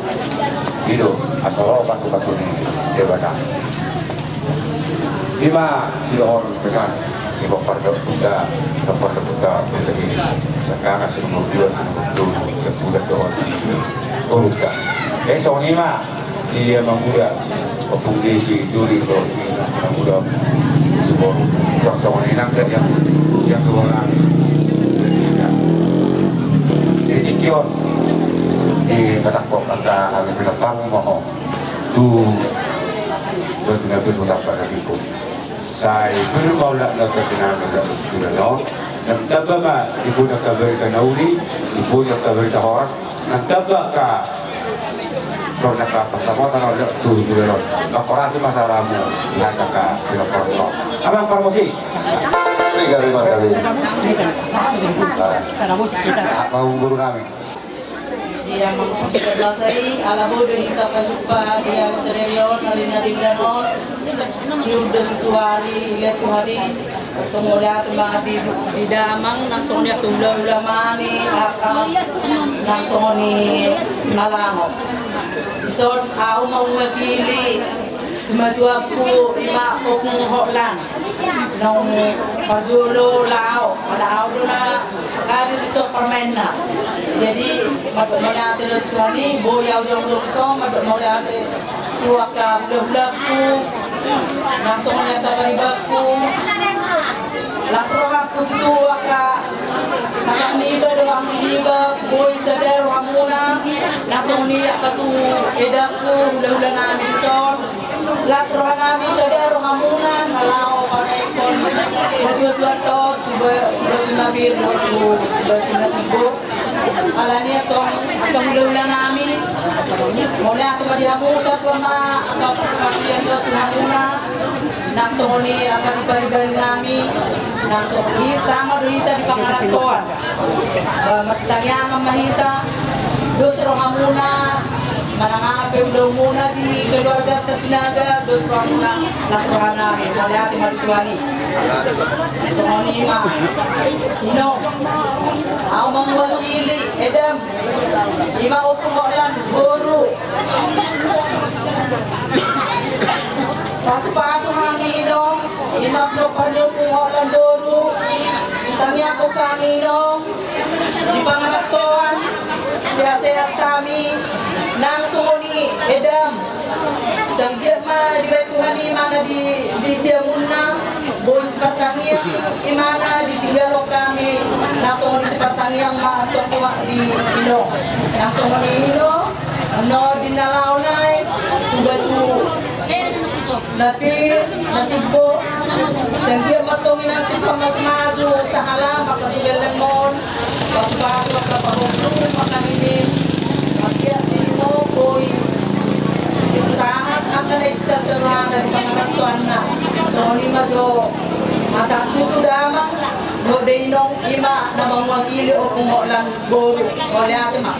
I do, asa ro pasu-pasu ni Debata. Ima sidohor pesan ni pinompar ni ompunta, pinompar ni ompunta, ompunta i. Sangkana si nomor dua, si nomor tolu, si ompunta dohot. Ompunta. Eh, songon i ma, ia manguda, ompung ni si Duri do, manguda, si Boru. Songon i nang, yang, yang dua nang. Jadi, tingki on, di kata kok, kata kami pinompar, mohon. Tu, bagi na tu, tu, tu, tu, tu, tu, sai, pir ma olat na tadinami olat na tadinami. Nang tamba ma, di pudi angka barita na uli, di pudi angka barita horas, nang tamba angka, ro na angka pansamotan olat tu, tu, tu, tu. Mangkorasi ma salamu, di hata angka, di laporan on. Amang parmusik. Kami, kami. Nah, mau guru kami. Di amang pasukan basa i, ala boi do hita pajumpa di ari sadari on, ari na denggan on. Di uda tutu ari, ilia tu ari. Tung mauliate ma di, di damang, nang songon i tu hulahula nami, aha, nang songon i simalangot. Dison, au ma mewakili simatuangku, ima Ompung Holan. Naung parjolo laho, ala au do na hadir dison parumaenna. Jadi, mandok mauliate do tu Tuhan i, boi au jongjong dison, mandok mauliate tu angka hulahulangku, nang songon i angka paribanku. Las rohangku tu angka anak niba, dohot anggi niba, boi sada rohamuna, nang songon i angka tu edangku, hulahula nami dison. Las roha nami sada rohamuna, na laho pamekhon natuatuanta on tu ba-, tu batu na pir dohot tu batu na timbo. Alani i antong, antong hulahula nami, mauliate ma di hamu, tangkas ma angka pasupasu i dohot tu hamuna, nang songon i angka di pariban nami, nang songon i sama do hita di pangarantoan. Eh, marsitangiangan ma hita, dos rohamuna, manang aha pe ulaonmuna di keluarganta Sinaga, dos rohamuna, las roha nami, mauliate ma di Tuhan i. Songon i ma, Inong, au ma mewakili edam, ima Ompung Holan boru. Pasupasu hami Inong, ima pinompar ni Ompung Holan boru. Tangiangkon hami Inong, di pangarantoan, sehat-sehat hami, nang songon i edam. Sai anggiat ma dibahen Tuhan i ma na di, di siamunna, boi sipartangiang, ima na ditinggalhon hami, nang songon i sipartangiang ma antong tu Inong. Nang songon i Inong, annon di na laho nai, tu batu na pir, na timbo, sai anggiat ma antong Inong sipamasumasu, sahala ma angka tu gellengmon, pasupasu angka pahompu, makanin i, anggiat Inong boi sahat angka na istilah seruana di pangarantoanna. Songon i ma jo hatangku tu damang, dohot di Inong ima na mewakili Ompung Holan boru. Mauliate ma.